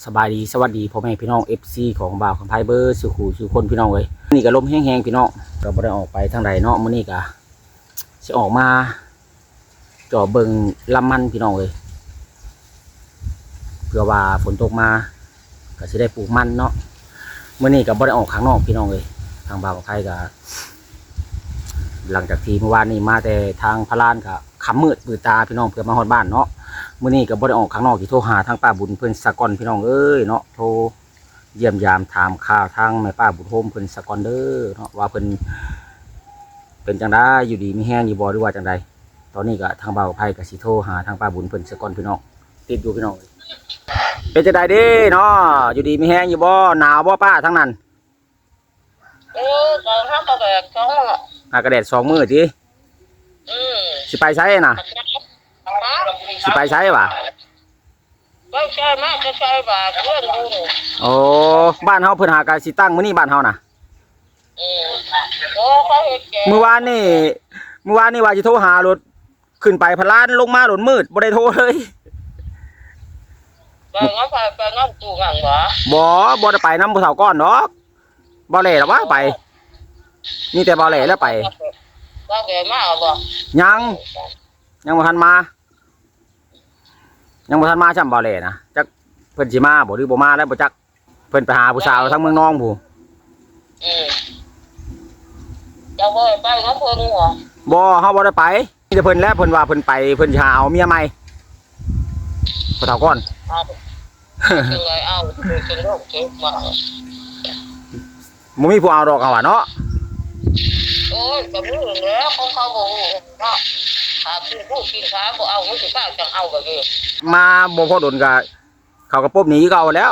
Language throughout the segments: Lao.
ສະບາຍດີ ສະຫວັດດີພໍ່ແມ່ພີ່ນ້ອງ ເອັຟຊີ ຂອງບ່າວຄຳໄພເບິດສູ່ຄູ່ສູ່ຄົນພີ່ນ້ອງເອີຍ. ມື້ນີ້ກໍລົມແຮງໆພີ່ນ້ອງ ກໍບໍ່ໄດ້ອອກໄປທາງໃດເນາະ. ມື້ນີ້ກໍຊິອອກມາເຈາະເບິ່ງລຳມັນພີ່ນ້ອງເອີຍ ເພື່ອວ່າຝົນຕົກມາ ກໍຊິໄດ້ປູກມັນເນາະ. ມື້ນີ້ກໍບໍ່ໄດ້ອອກຂ້າງນອກພີ່ນ້ອງເອີຍ ທາງບ່າວຄຳໄພກໍ ຫຼັງຈາກທີ່ມື້ວານນີ້ມາແຕ່ທາງພະລານກໍຄ່ຳມືດມືດຕາພີ່ນ້ອງ ເພື່ອມາຮອດບ້ານເນາະ. ມື້ນີ້ກໍບໍ່ໄດ້ອອກຂ້າງນອກ ຊິໂທຫາທາງປ້າບຸນເພິ່ນສາກ່ອນພີ່ນ້ອງເອີຍເນາະ ໂທ ຢ້ຽມຢາມຖາມຂ່າວທາງແມ່ປ້າບຸນໂຮມເພິ່ນສາກ່ອນເດີເນາະ ວ່າເພິ່ນເປັນຈັ່ງໃດ ຢູ່ດີມີແຮງຢູ່ບໍ່ ຫຼືວ່າຈັ່ງໃດ. ຕອນນີ້ກໍທາງບ່າວໄພກໍຊິໂທຫາທາງປ້າບຸນເພິ່ນສາກ່ອນພີ່ນ້ອງ ຕິດຢູ່ພີ່ນ້ອງ. ເປັນຈັ່ງໃດເດ້ເນາະ ຢູ່ດີມີແຮງຢູ່ບໍ່ ໜາວບໍ່ປ້າທາງນັ້ນ? ເອີ ກໍຫາກະແດດສອງມື້ ຫາກະແດດສອງມື້ຕິ? ອືມ ຊິໄປໃສນະ? ຮະ? ຊິໄປໃສຫວາ? ໄປໃສມາແຕ່ໃສຫວາ? ເພື່ອນຢູ່ນີ້. ໂອ້ ບ້ານເຮົາເພິ່ນຫາກະຊິຕັ້ງມື້ນີ້ ບ້ານເຮົານະ. ເອີ ໂອ້ ເຂົາເຮັດແກງ. ມື້ວານນີ້ ມື້ວານນີ້ວ່າຊິໂທຫາໂລດ ຂຶ້ນໄປພະລານ ລົງມາໂລດມືດ ບໍ່ໄດ້ໂທເລີຍ. ໄປນຳໃຜ? ໄປນຳຕູ້ຫຍັງຫວາ? ບໍ່ ບໍ່ໄດ້ໄປນຳຜູ້ເຖົ້າກ່ອນດອກ. ບ່າວແຫຼລະຫວາໄປ. ມີແຕ່ບ່າວແຫຼລະໄປ. ບ່າວແຫຼມາແລ້ວບໍ່? ຍັງ ຍັງບໍ່ທັນມາ. ຍັງບໍ່ທັນມາຊ້ຳ ບ່າວແຫຼນະ. ຈັກເພິ່ນຊິມາບໍ່ ຫຼືບໍ່ມາແລ້ວບໍ່ຈັກ. ເພິ່ນໄປຫາຜູ້ສາວທາງເມືອງນອງພຸ້ນ. ເອີ ເຈົ້າບໍ່ໄດ້ໄປນຳເພິ່ນຫວາ? ບໍ່ ເຮົາບໍ່ໄດ້ໄປ. ມີແຕ່ເພິ່ນແຫຼະ ເພິ່ນວ່າເພິ່ນໄປ ເພິ່ນຊິຫາເອົາເມຍໃໝ່ ຜູ້ເຖົ້າກ່ອນ. ເອົາ ເອົາ ບໍ່ມີຜູ້ເອົາດອກ ເຮົາວ່າເນາະ. ໂອ້ຍ ກໍມີແຫຼະ ຂອງເຂົາບໍ່ຮູ້ເນາະ. ຖ້າຜູ້ຜູ້ກິນຂາຍບໍ່ເອົາ ມັນຊິກາຍຈັ່ງເອົາກໍມີ. ມາບໍ່ພໍດົນກໍ ເຂົາກໍປົບໜີຄືເກົ່າຫັ້ນແຫຼ້ວ.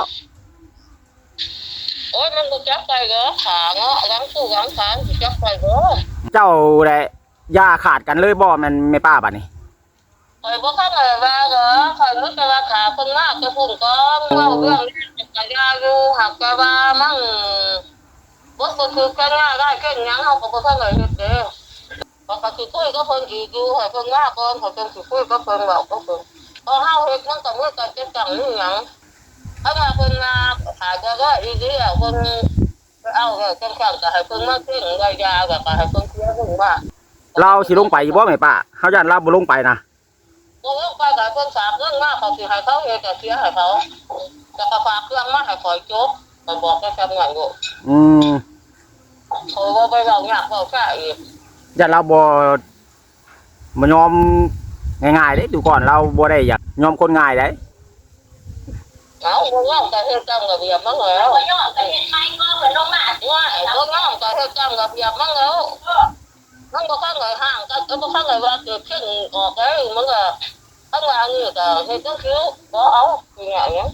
ໂອ້ຍ ມັນບໍ່ຈັກໄປເດີ ຂາເນາະ ຫຼັງຜູ້ຫຼັງຂາ ມັນຊິຈັກໄປເດີ. ເຈົ້າແຫຼະ ຢ່າຂາດກັນເລີຍບໍ່ ແມ່ນແມ່ປ້າບາດນີ້? ຂ້ອຍບໍ່ທັນໄດ້ວ່າເດີ ຂ້ອຍມີແຕ່ວ່າຖ້າເພິ່ນມາແຕ່ພຸ້ນກ່ອນ ເວົ້າເລື່ອງນີ້ກໍຢ່າຢູ່ ຫາກແຕ່ວ່າມັນບໍ່ ບໍ່ຖືກກັນ ຍາກໄດ້ເກັ່ງຫຍັງ ເຮົາກໍບໍ່ທັນໄດ້ເຮັດເດ້. ຂ້ອຍກໍຊິຄຸຍກັບເພິ່ນອີກຢູ່ ໃຫ້ເພິ່ນມາກ່ອນ ຂ້ອຍຈັ່ງຊິຄຸຍກັບເພິ່ນ ເວົ້າກັບເພິ່ນ. ເພາະເຮົາເຮັດມັນກໍມີການຈັດຕັ້ງມີຫຍັງ ຄັນວ່າເພິ່ນວ່າຂາຍບໍ່ໄດ້ອີ່ຫຼີ ເພິ່ນໄປເອົາແລ້ວ ຈັ່ງຊັ້ນກໍໃຫ້ເພິ່ນມາເຊັນໃບຢາ ແລ້ວກໍໃຫ້ເພິ່ນເສຍເງິນມາ. ລາວຊິລົງໄປຢູ່ບໍ່ແມ່ປ້າ? ເຮົາຢ້ານລາວບໍ່ລົງໄປນະ. ບໍ່ລົງໄປກໍໃຫ້ເພິ່ນຝາກເງິນມາ ຂ້ອຍຊິໃຫ້ເຂົາເຮັດ ກໍເສຍໃຫ້ເຂົາ ແລ້ວກໍຝາກເຄື່ອງມາໃຫ້ຂ້ອຍຈົບ ຂ້ອຍບອກໄປສ່ຳນັ້ນໂລດ. ອືມ ຂ້ອຍບໍ່ໄປເວົ້າຍາກເວົ້າຊ້າອີກ ຢ້ານລາວບໍ່ ບໍ່ຍອມງ່າຍໆເດ້ ດູກ່ອນລາວບໍ່ໄດ້ຢາກຍອມຄົນງ່າຍໃດ. ເອົ້າ ບໍ່ຍອມກໍເຮັດຕາມລະບຽບມັນແລ້ວ ບໍ່ຍອມກໍເຮັດໃໝ່ກໍເພິ່ນລົງມາ ບໍ່ຍອມກໍເຮັດຕາມລະບຽບມັນແລ້ວ. ມັນບໍ່ຄັນໄດ້ຮ່າງກັນ ກໍບໍ່ຄັນໄດ້ວ່າເກີດຂຶ້ນອອກໄດ້ ມັນກໍ ຄັນວ່າອັນນີ້ກໍເຮັດຈັ່ງຊີ້ ບໍ່ເອົາ ຊິຍາກຫຍັງ.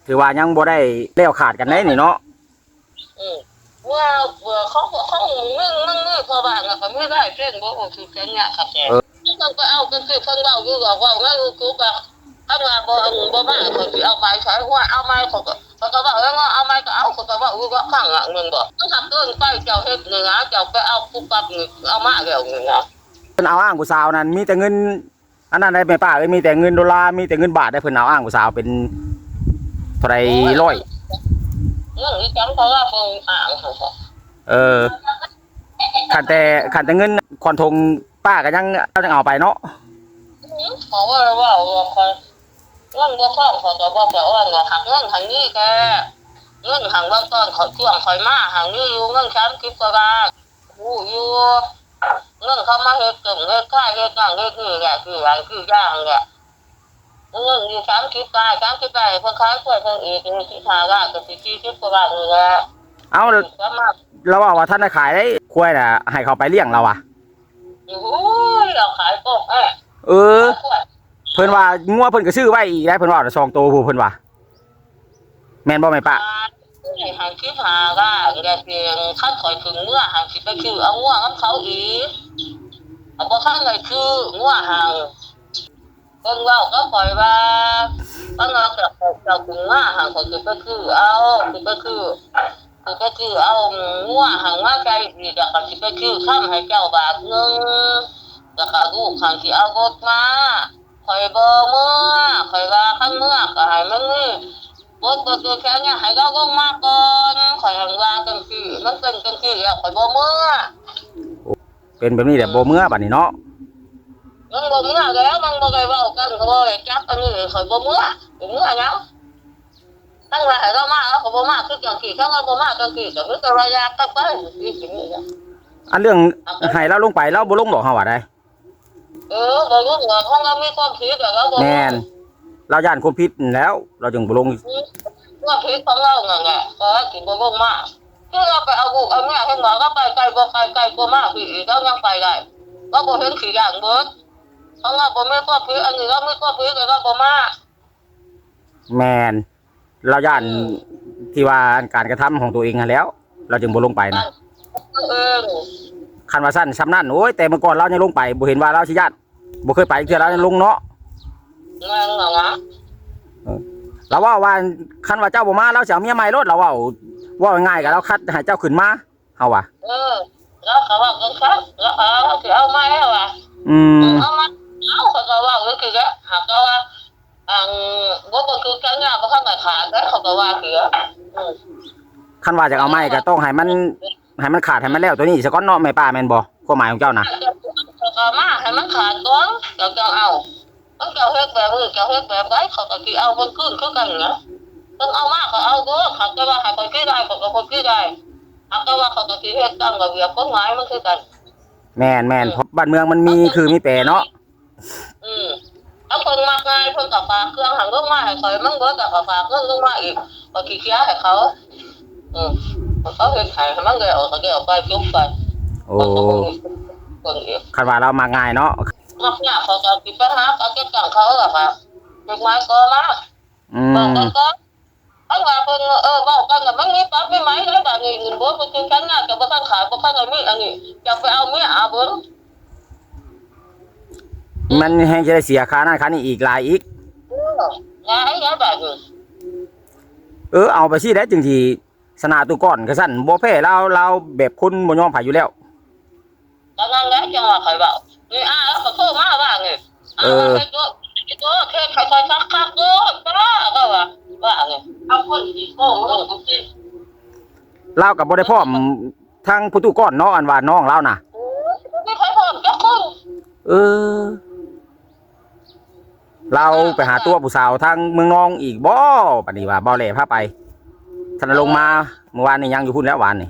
ຖືວ່າຍັງບໍ່ໄດ້ແລ້ວຂາດກັນໄດ໋ນີ້ເນາະ. ອືມ ເມື່ອ ເມື່ອເຂົາ ເຂົາໜຶ່ງມັນມີພໍ່ບ້ານ ແລ້ວກໍມີລາຍເຊັນ ບໍ່ຮູ້ສຶກແຂນຍາກຄັກແທ້. ເອີ ມັນຕ້ອງໄປເອົາກັນຄືເພິ່ນເວົ້າຢູ່ດອກ ເວົ້າໃນຢູທູບວ່າ ຄັນວ່າບໍ່ ບໍ່ມາ ຂ້ອຍຊິເອົາໄປໃສ ຫ້ວຍ ເອົາໃໝ່ ຂ້ອຍກໍ ເຂົາກໍເວົ້າແລ້ວເນາະ ເອົາໃໝ່ກໍເອົາ ເຂົາກໍເວົ້າຢູ່ວ່າຄັ້ງລະເງິນບໍ່ ມັນຫາກເກີນໄປ ເຈົ້າເຮັດນີ້ນະ ເຈົ້າໄປເອົາປຸບປັບນີ້ ເອົາມາແລ້ວນີ້ນະ. ເພິ່ນເອົາອ້າງຜູ້ສາວນັ້ນ ມີແຕ່ເງິນອັນນັ້ນໃດ໋ແມ່ປ້າເອີຍ ມີແຕ່ເງິນໂດລາ ມີແຕ່ເງິນບາດໃດ໋ ເພິ່ນເອົາອ້າງຜູ້ສາວເປັນເທົ່າໃດ ໂອ້ຍ ຮ້ອຍ ເງິນອີຫຍັງ ເຂົາວ່າເພິ່ນອ້າງ ເອີ ຄັນແຕ່ ຄັນແຕ່ເງິນຂວັນຖົງ ປ້າກໍຍັງ ເອົາ ຍັງເອົາໄປເນາະ. ອືມ ເຂົາວ່າ ວ່າ ວ່າຂ້ອຍ ເງິນບໍ່ພໍ ຂ້ອຍກໍບໍ່ຈະອ່ອນວ່າ ຫາກເງິນຫັ້ນມີແຕ່ ເງິນຫັ້ນບາງຕອນຂ້ອຍ ຊ່ວງຂ້ອຍມາຫັ້ນມີຢູ່ເງິນສາມສິບກວ່າບາດ ຮູ້ຢູ່ ເງິນເຂົາມາເຮັດເຄື່ອງເຮັດຂາຍ ເຮັດນັ້ນເຮັດນີ້ແຫຼະ ຊື້ຫຍັງຊື້ຢ່າງແຫຼະ ເງິນຢູ່ສາມສິບບາດ ສາມສິບບາດ ໃຫ້ເພິ່ນຂາຍຄວາຍເພິ່ນອີກ ສິບຫ້າບາດ ກໍຊິສີ່ສິບກວ່າບາດນີ້ແຫຼະ. ເອົ້າ ລະວ່າ ວ່າທັນໄດ້ຂາຍໄດ໋ ຄວາຍນະ ໃຫ້ເຂົາໄປລ້ຽງລາວວ່າ. ໂອ້ຍ ລາວຂາຍກອກແທ້. ເອີ ເພິ່ນວ່າງົວເພິ່ນກໍຊື້ໄວ້ອີກໄດ໋ ເພິ່ນວ່າສອງໂຕພຸ້ນ ເພິ່ນວ່າ ແມ່ນບໍ່ແມ່ປ້າ? ໃຫ້ສິບຫ້າລ້ານ ແລ້ວເປັນ ຄັນຂ້ອຍຂຶ້ນເມືອຫັ້ນ ຊິໄປຊື້ເອົາງົວນຳເຂົາອີກ ເຂົາບໍ່ທັນໄດ້ຊື້ງົວຫັ້ນ. ເພິ່ນເວົ້າກັບຂ້ອຍວ່າ ຄັນວ່າເຈົ້າ ເຈົ້າຂຶ້ນມາຫັ້ນ ຂ້ອຍຊິໄປຊື້ເອົາ ຊິໄປຊື້ ຊິໄປຊື້ເອົາງົວຫັ້ນມາໃສ່ອີກ ແລ້ວກໍຊິໄປຊື້ຄຳໃຫ້ເຈົ້າບາດໜຶ່ງ ແລ້ວກໍລູກຫັ້ນຊິເອົາລົດມາ. ຂ້ອຍບໍ່ເມືອ ຂ້ອຍວ່າຄັນເມືອກໍໃຫ້ມັນມີ ບົດບໍ່ເກີດແຂງ ໃຫ້ລາວລົງມາກ່ອນ ຂ້ອຍຫັ້ນວ່າຈັ່ງຊີ້ ມັນເປັນຈັ່ງຊີ້ແລ້ວ ຂ້ອຍບໍ່ເມືອ. ເປັນແບບນີ້ແຫຼະ ບໍ່ເມືອບາດນີ້ເນາະ. ມັນບໍ່ເມືອແລ້ວ ມັນບໍ່ໄດ້ເວົ້າກັນ ກໍບໍ່ໄດ້ຈັບ ອັນນີ້ຂ້ອຍບໍ່ເມືອ ບໍ່ເມືອຫຍັງ. ທັງວ່າໃຫ້ລາວມາ ລາວກໍບໍ່ມາ ຄືຈັ່ງຊີ້ ຄັນລາວບໍ່ມາຈັ່ງຊີ້ ກໍມີແຕ່ວ່າຢາກກັບໄປ ນີ້ຊິມີຫຍັງ. ອັນເລື່ອງໃຫ້ລາວລົງໄປ ລາວບໍ່ລົງດອກ ເຮົາວ່າໄດ໋. ເອີ ບໍ່ລົງດອກ ເຮົາລາວມີຄວາມຜິດ ລາວບໍ່ລົງ. ແມ່ນ ລາວຢ້ານຄວາມຜິດຫັ້ນແລ້ວ ລາວຈຶ່ງບໍ່ລົງ. ຄວາມຜິດຂອງລາວນັ້ນແຫຼະ ກໍລາວຊິບໍ່ລົງມາ. ຄືລາວໄປເອົາລູກເອົາເມຍ ເຫັນບໍ່ ລາວໄປໄກບໍ່ໄກ ໄກກວ່າມາພີ້ອີກ ລາວຍັງໄປໄດ້ ລາວບໍ່ເຫັນຂີ້ຢ້ານເບີດ. ຄັນລາວບໍ່ມີຄວາມຜິດ ອັນນີ້ລາວມີຄວາມຜິດ ລາວບໍ່ມາ. ແມ່ນ ລາວຢ້ານ ເອີ ທີ່ວ່າການກະທຳຂອງຕົວເອງຫັ້ນແຫຼ້ວ ລາວຈຶ່ງບໍ່ລົງໄປນະ. ເອີ ຄັນວ່າຊັ້ນ ສ່ຳນັ້ນ ໂອ້ຍ ແຕ່ເມື່ອກ່ອນລາວຍັງລົງໄປ ບໍ່ເຫັນວ່າລາວຊິຢ້ານ ບໍ່ເຄີຍໄປເທື່ອ ລາວຍັງລົງເນາະ. ແມ່ນແລ້ວນະ ເອີ ລາວເວົ້າວ່າ ຄັນວ່າເຈົ້າບໍ່ມາ ລາວຊິເອົາເມຍໃໝ່ໂລດ ລາວເວົ້າ ເວົ້າງ່າຍໆ ກໍລາວຄັດໃຫ້ເຈົ້າຂຶ້ນມາ ເຮົາວ່າ. ເອີ ລາວກໍເວົ້າຈັ່ງຊັ້ນ ລາວ ເອີ ລາວຊິເອົາໃໝ່ ລາວວ່າ. ອືມ ເອີ ເອົາໃໝ່ ເອົາ ເຂົາກໍເວົ້າຈັ່ງຊີ້ແຫຼະ ຫາກແຕ່ວ່າ ອັນ ບໍ່ ບໍ່ຄືກັນຍາ ບໍ່ທັນໄດ້ຂາດເດ້ ເຂົາກໍວ່າເສຍ. ອືມ ຄັນວ່າຢາກເອົາໃໝ່ກໍຕ້ອງໃຫ້ມັນ ໃຫ້ມັນຂາດ ໃຫ້ມັນແລ້ວໂຕນີ້ສາກ່ອນເນາະ ແມ່ປ້າ ແມ່ນບໍ່? ຄວາມໝາຍຂອງເຈົ້ານະ ເຈົ້າກໍເອົາມາໃຫ້ມັນຂາດກ່ອນ ເຈົ້າຈັ່ງເອົາ. ຄັນເຈົ້າເຮັດແບບນີ້ ເຈົ້າເຮັດແບບໃດ ເຂົາກໍຊິເອົາເບິ່ງຄືນຄືກັນນະ. ເພິ່ນເອົາມາກໍເອົາໂລດ ຫາກແຕ່ວ່າໃຫ້ຂ້ອຍເສຍດາຍ ຂ້ອຍກໍບໍ່ເສຍດາຍ ຫາກແຕ່ວ່າເຂົາກໍຊິເຮັດຕາມລະບຽບກົດໝາຍມັນຄືກັນ. ແມ່ນໆ ເອີ ເພາະບ້ານເມືອງມັນມີຄືມີແປເນາະ. ອືມ ຖ້າເພິ່ນມັກງ່າຍ ເພິ່ນກໍຝາກເຄື່ອງຫັ້ນລົງມາໃຫ້ຂ້ອຍ ມັນເບິດແລ້ວກໍຝາກເງິນລົງມາອີກ ຂ້ອຍຊິເຄຍໃຫ້ເຂົາ. ເອີ ເຂົາເຮັດໃຫ້ ໃຫ້ມັນແລ້ວກໍແລ້ວໄປ ຈົບໄປ. ໂອ້ ເພິ່ນກໍບໍ່ມີຄົນອີກ ຄັນວ່າລາວມັກງ່າຍເນາະ ມັກຍາກ ເຂົາກໍຊິໄປຫາເຂົາ ຈັດການເຂົາ ແລ້ວກໍກົດໝາຍກໍມາ. ອືມ ບອກໄປກ່ອນ ຄັນວ່າເພິ່ນ ເອີ ເວົ້າກັນ ແລ້ວມັນມີປັບມີໄໝໃດ ບາດນີ້ເງິນບໍ່ ເພິ່ນຄືກັນນະ ກໍບໍ່ທັນຂາຍ ບໍ່ທັນໄດ້ມີອັນນີ້ ຢາກໄປເອົາເມຍເອົາເບິ່ງ ມັນແຮ່ງຈະໄດ້ເສຍຄ່ານັ້ນຄ່ານີ້ອີກ ຫຼາຍອີກ. ເອີ ຫຼາຍແລ້ວບາດນີ້. ເອີ ເອົາໄປຊີ້ໄດ້ ຈຶ່ງຊິຊະນະຕູ້ກ່ອນ ຄັນຊັ້ນບໍ່ແພ້ລາວ ລາວແບບຄົນບໍ່ຍອມໃຜຢູ່ແລ້ວ. ຕອນນັ້ນແຫຼະຈັ່ງວ່າຂ້ອຍເວົ້າ ນີ້ ອ້າ ລາວກໍໂທມາວ່ານີ້ ເອີ ອ້າ ວ່າໃຫ້ໂທ ໃຫ້ໂທເຮັດໃຫ້ຂ້ອຍຄັກໆໂລດ ປ້າ ກໍວ່າ ວ່ານີ້ ເອົາຄົນທີ່ໂກງລົງຈັ່ງຊີ້ ລາວກໍບໍ່ໄດ້ພ້ອມທາງຜູ້ຕູ້ກ່ອນເນາະ ອັນວ່ານ້ອງລາວນະ. ໂອ້ຍ ບໍ່ມີໃຜພ້ອມຈັກຄົນ. ເອີ ລາວໄປຫາຕົວະຜູ້ສາວທາງເມືອງນອງອີກບໍ່? ປານນີ້ວ່າເບົາແຫຼພາໄປ ທ່ານລະລົງມາ ເອີ ມື້ວານນີ້ຍັງຢູ່ພຸ້ນແລ້ວ ວານນີ້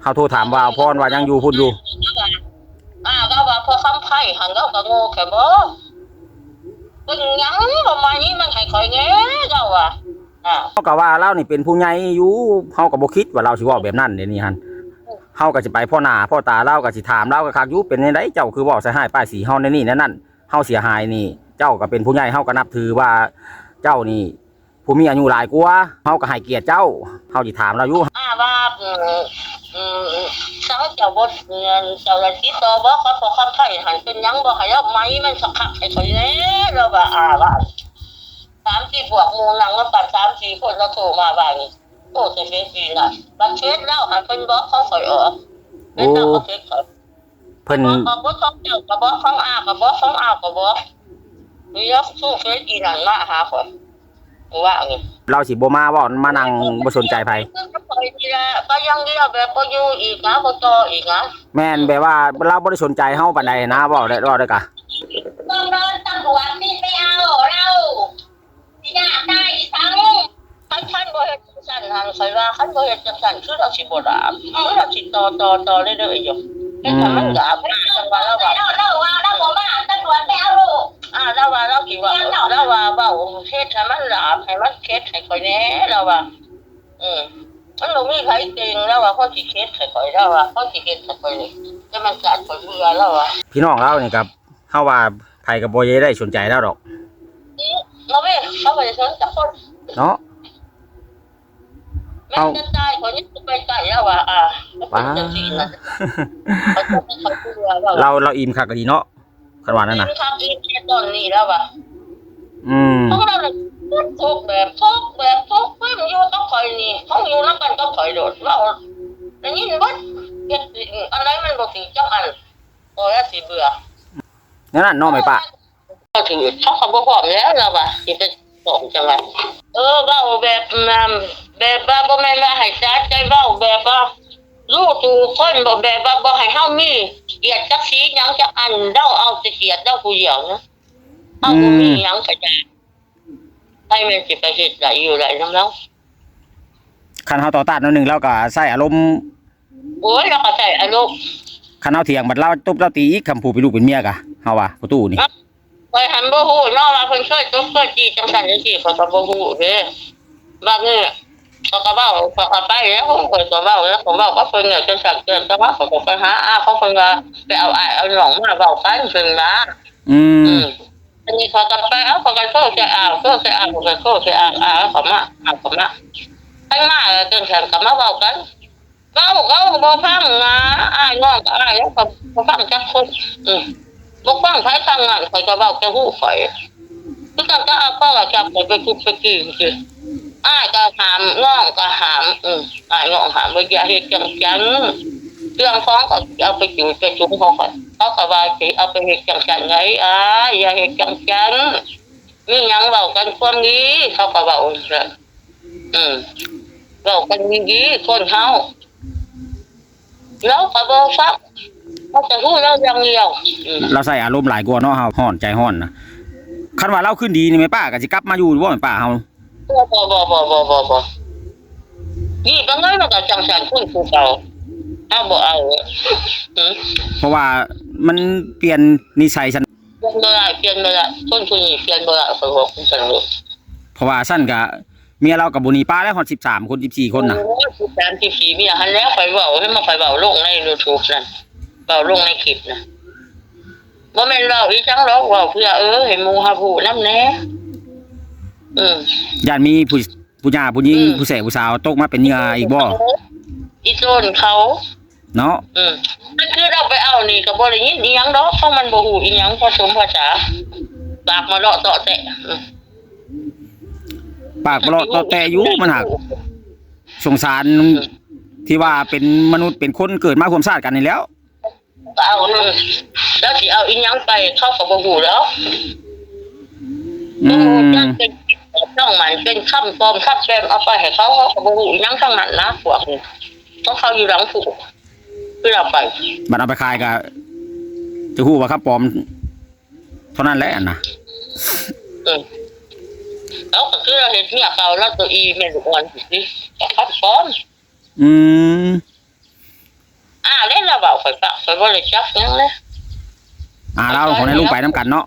ເຮົາໂທຖາມວ່າອາພອນວ່າຍັງຢູ່ພຸ້ນຢູ່. ອາ ລາວວ່າພໍ່ຄຳໄພຫັ້ນ ລາວກໍໂງ່ແທ້ບໍ? ເປັນຫຍັງບໍ່ມານີ້ມັນໃຫ້ຂ້ອຍແດ່ ລາວວ່າ. ເຮົາກໍວ່າລາວນີ້ເປັນຜູ້ໃຫຍ່ຢູ່ ເຮົາກໍບໍ່ຄິດວ່າລາວຊິເວົ້າແບບນັ້ນ. ດຽວນີ້ຫັ້ນ ເຮົາກໍຊິໄປພໍ້ໜ້າພໍ້ຕາລາວ ກໍຊິຖາມລາວຄັກໆຢູ່ ເປັນແນວໃດ ເຈົ້າຄືເວົ້າໃສ່ຮ້າຍປ້າຍສີເຮົາແນວນີ້ແນວນັ້ນ ເຮົາເສຍຫາຍນີ້. ເຈົ້າກໍເປັນຜູ້ໃຫຍ່ ເຮົາກໍນັບຖືວ່າເຈົ້ານີ້ຜູ້ມີອາຍຸຫຼາຍກວ່າ ເຮົາກໍໃຫ້ກຽດເຈົ້າ. ເຮົາຊິຖາມລາວຢູ່ ອາ ວ່າ ອືມ ອືມ ທາງເຈົ້າບໍ່ ເຈົ້າໄດ້ຕິດຕໍ່ບໍ່ກັບພໍ່ຄຳໄພຫັ້ນ ເປັນຫຍັງບໍ່ໃຫ້ລາວໄໝມັນຄັກໆໃຫ້ຂ້ອຍແດ່ ລາວວ່າ. ອາ ວ່າ ສາມສີ່ພວກ ໝູ່ນັ່ງນຳກັນສາມສີ່ຄົນ ລາວໂທມາວ່ານີ້ ໂອ້ ແຕ່ເສຍຈີນນະ ບັດເຂດລາວຫັ້ນເພິ່ນບລັອກຂອງຂ້ອຍອອກ. ໂອ້ ເພິ່ນບລັອກຂອງເຂດຂ້ອຍ ເພິ່ນບລັອກຂອງເຈົ້າ ກໍບລັອກຂອງອາ ກໍບລັອກຂອງອາ ກໍບລັອກ. ມີລາວໂທເຂດອີນັ້ນມາຫາຂ້ອຍ ວ່ານີ້ ລາວຊິບໍ່ມາເວົ້າ ມານັ່ງບໍ່ສົນໃຈໃຜ ຄືກັບຂ້ອຍນີ້ລະ ໄປຢ່າງດຽວ ແບບບໍ່ຢູ່ອີກນະ ບໍ່ຕໍ່ອີກນະ. ແມ່ນ ແບບວ່າລາວບໍ່ໄດ້ສົນໃຈເຮົາປານໃດນະ ເວົ້າໄດ້ ເວົ້າໄດ້ກະ ຕ້ອງໂດນຕຳຫຼວດນີ້ໄປເອົາລາວ ຊິຍາກຕາຍອີ່ສັງ. ຄັນ ຄັນບໍ່ເຮັດຈັ່ງຊັ້ນຫັ້ນ ຂ້ອຍວ່າຄັນບໍ່ເຮັດຈັ່ງຊັ້ນ ຄືລາວຊິບໍ່ຫຼາບ ຄືລາວຊິຕໍ່ ຕໍ່ ຕໍ່ເລື້ອຍໆຢູ່. ເຮັດໃຫ້ມັນຫຼາບ ອືມ ຈັ່ງວ່າລາວວ່າ ລາວ ລາວວ່າລາວບໍ່ມາ ຕຳຫຼວດໄປເອົາລູກ. ອາ ລາວວ່າລາວຊິເວົ້າ ລາວວ່າເວົ້າເຮັດໃຫ້ມັນຫຼາບ ໃຫ້ມັນເຂັດໃຫ້ຂ້ອຍແດ່ ລາວວ່າ. ເອີ ມັນບໍ່ມີໃຜເກັ່ງ ລາວວ່າ ຄົນຊິເຂັດໃຫ້ຂ້ອຍ ລາວວ່າ ຄົນຊິເຮັດໃຫ້ຂ້ອຍນີ້ ຈະແມ່ນຊາດຂ້ອຍເບື່ອ ລາວວ່າ. ພີ່ນ້ອງລາວນີ້ກໍ ເຮົາວ່າໃຜກໍບໍ່ໄດ້ສົນໃຈລາວດອກ. ອືມ ບໍ່ມີ ເຂົາບໍ່ໄດ້ສົນຈັກຄົນເນາະ. ແມ່ນ ເຮົາ ຈະຕາຍ ຂ້ອຍຍັງບໍ່ໄປໃກ້ລາວວ່າ. ອາ ປ້າ ເຂົາເຈົ້າເປັນຈັ່ງຊີ້ນະ ເຂົາເຈົ້າເປັນຄົນເບື່ອລາວ ລາວ ລາວອີ່ມຄັກອີ່ຫຼີເນາະ ຄັນວ່ານັ້ນນະ ອີ່ມຄັກອີ່ມແນ່ຕອນນີ້ລາວວ່າ. ອືມ ຂອງລາວນີ້ທຸກແບບ ທຸກແບບ ທຸກແບບ ຢູ່ກັບຂ້ອຍນີ້ ເຂົາຢູ່ນຳກັນກັບຂ້ອຍໂລດ ເວົ້າໄດ້ຍິນເບິດ ເຮັດອັນໃດມັນບໍ່ຖືກຈັກອັນ ກໍລາວຊິເບື່ອ ແນວນັ້ນເນາະແມ່ປ້າ. ກໍຖືກ ເຂົາກໍບໍ່ພ້ອມແລ້ວລາວວ່າ ຊິໄປ ຂອງຈັ່ງວ່າ ເອີ ເວົ້າແບບ ແບບວ່າບໍ່ແມ່ນວ່າໃຫ້ສາໃຈ ເວົ້າແບບວ່າຮູ້ສູ່ຄົນ ບໍ່ ແບບວ່າບໍ່ໃຫ້ເຮົາມີກຽດສັກສີຫຍັງຈັກອັນ. ລາວເອົາແຕ່ກຽດລາວຜູ້ດຽວນະ ເຮົາບໍ່ມີຫຍັງກະຢ່າ ໃຜແມ່ນຊິໄປເຮັດໄດ້ຢູ່ໄດ້ນຳລາວ? ຄັນເຮົາຕໍ່ຕ້ານໜ້ອຍໜຶ່ງ ລາວກໍໃຊ້ອາລົມ. ໂອ້ຍ ລາວກໍໃຊ້ອາລົມ. ຄັນເຮົາຖຽງ ບັດລາວຕົບລາວຕີອີກ ຄຳຜູ້ເປັນລູກເປັນເມຍກະ ເຮົາວ່າພໍ່ຕູ້ນີ້ ຂ້ອຍຫັ້ນບໍ່ຮູ້ເນາະວ່າເພິ່ນເຄີຍຕົບເຄີຍຕີຈັ່ງຊັ້ນຈັ່ງຊີ້ ຂ້ອຍກໍບໍ່ຮູ້ເດ້. ບາດນີ້ຂ້ອຍກໍເວົ້າ ຂ້ອຍກໍໄປແລ້ວ ຂ້ອຍກໍເວົ້າແລ້ວ ຂ້ອຍເວົ້າກັບເພິ່ນແລ້ວ ຈັ່ງຊັ້ນຈັ່ງວ່າ ຂ້ອຍກໍໄປຫາອາຂອງເພິ່ນວ່າ ໄປເອົາອ້າຍເອົານ້ອງມາເວົ້າກັນ ເພິ່ນວ່າ. ອືມ ອືມ ອັນນີ້ຂ້ອຍກໍໄປເອົາ ຂ້ອຍກໍໂທໃສ່ອາ ໂທໃສ່ອາ ຂ້ອຍກໍໂທໃສ່ອາ ອາເຂົາມາ ອາເຂົາມາ ໃຜມາ ເອີ ຈັ່ງຊັ້ນກໍມາເວົ້າກັນ. ເວົ້າ ເຂົາກໍບໍ່ຟັງນະ ອ້າຍນ້ອງກໍອ້າຍ ແລ້ວກໍບໍ່ຟັງຈັກຄົນ. ອືມ ບໍ່ຟັງໃຜທັງນັ້ນ ຂ້ອຍກໍເວົ້າແຕ່ຮູ້ຂ້ອຍ ຄືກັນກັບອາປາຈັບຂ້ອຍໄປທຸບໄປຕີຊື່ໆ ອ້າຍກໍຫ້າມ ນ້ອງກໍຫ້າມ. ອືມ ອ້າຍນ້ອງຫ້າມວ່າຢ່າເຮັດຈັ່ງຊັ້ນ ເຄື່ອງຂອງກໍຊິເອົາໄປຈູດໄປສຸມຂອງຂ້ອຍ ເຂົາກໍວ່າຊິເອົາໄປເຮັດຈັ່ງຊັ້ນໃດ ອ້າຍ ຢ່າເຮັດຈັ່ງຊັ້ນ ມີຫຍັງເວົ້າກັນຄວາມດີ ເຂົາກໍເວົ້າຈັ່ງຊັ້ນ. ອືມ ເວົ້າກັນດີໆ ຄົນເຮົາ ລາວກໍບໍ່ຟັງ ເຮົາຈະຮູ້ລາວຢ່າງດຽວ. ອືມ ລາວໃຊ້ອາລົມຫຼາຍກວ່າເນາະ ເຮົາຮ້ອນໃຈຮ້ອນນະ. ຄັນວ່າລາວຄືນດີນີ້ ແມ່ປ້າກໍຊິກັບມາຢູ່ບໍ່ ແມ່ປ້າເຮົາ? ບໍ່ ບໍ່ ບໍ່ ບໍ່ ບໍ່ ບໍ່ ນີ້ປານນັ້ນມັນກໍຈັ່ງຊັ້ນ ຄົນຄືເກົ່າ ເຮົາບໍ່ເອົາ. ອືມ ເພາະວ່າມັນປ່ຽນນິໄສຊັ້ນ ປ່ຽນບໍ່ໄດ້ ປ່ຽນບໍ່ໄດ້ ຄົນຜູ້ນີ້ປ່ຽນບໍ່ໄດ້ ຂ້ອຍບອກຈັ່ງຊັ້ນໂລດ. ເພາະວ່າຊັ້ນກະເມຍລາວກະບໍ່ໜີປ້າແລ້ວ ຮອດສິບສາມຄົນ ສິບສີ່ຄົນນະ. ໂອ້ຍ ສິບສາມ ສິບສີ່ ເມຍຫັ້ນແຫຼະ ຂ້ອຍເວົ້າ ເຫັນບໍ່ ຂ້ອຍເວົ້າລົງໃນຢູທູບນັ້ນ ເວົ້າລົງໃນຄລິບນະ ບໍ່ແມ່ນເວົ້າອີ່ຫຍັງດອກ ເວົ້າເພື່ອ ເອີ ໃຫ້ໝູ່ຮັບຮູ້ນຳແດ່. ອືມ ຢ້ານມີຜູ້ ຜູ້ຍ່າຜູ້ຍິງ ອືມ ຜູ້ແສຜູ້ສາວຕົກມາເປັນເຫຍື່ອອີກບໍ່? ອີ່ໂຈນເຂົາ ເນາະ. ອືມ ມັນຄືລາວໄປເອົານີ້ກໍບໍ່ໄດ້ຍິນອີ່ຫຍັງດອກ ເພາະມັນບໍ່ຮູ້ອີ່ຫຍັງ ພະສົມພະສາ ປາກມາເລາະເຕາະແຕະ. ອືມ ປາກມາເລາະເຕາະແຕະຢູ່ ມັນຫາກສົງສານ ອືມ ທີ່ວ່າເປັນມະນຸດເປັນຄົນເກີດມາຮ່ວມຊາດກັນນີ້ແລ້ວ ກໍເອົາ ລາວຊິເອົາອີ່ຫຍັງໄປ ເຂົາກໍບໍ່ຮູ້ດອກ. ອືມ ບໍ່ຮູ້ຈັກເປັນ ຕ້ອງໝັ້ນເປັນຄຳປອມຄຳແປມ ເອົາໄປໃຫ້ເຂົາ ເຂົາກໍບໍ່ຮູ້ອີ່ຫຍັງທັງນັ້ນນະ ພວກນີ້ ຂອງເຂົາຢູ່ຫຼັງຜູ້ ຄືເອົາໄປ ບັດເອົາໄປຂາຍກໍຈະຮູ້ວ່າຄຳປອມເທົ່ານັ້ນແຫຼະຫັ້ນນະ. ເອີ ເອົາ ກໍຄືລາວເຮັດເມຍເກົ່າລາວໂຕອີ່ແມ່ລູກອ່ອນ ຈັ່ງຊີ້ ກໍຄຳປອມ. ອືມ ອ້າວ ແລ້ວລາວເວົ້າຂ້ອຍຟັງ ຂ້ອຍບໍ່ໄດ້ຈັກຫຍັງເລີຍ. ອາລາວຂອງໃນລຸງໄປນຳກັນເນາະ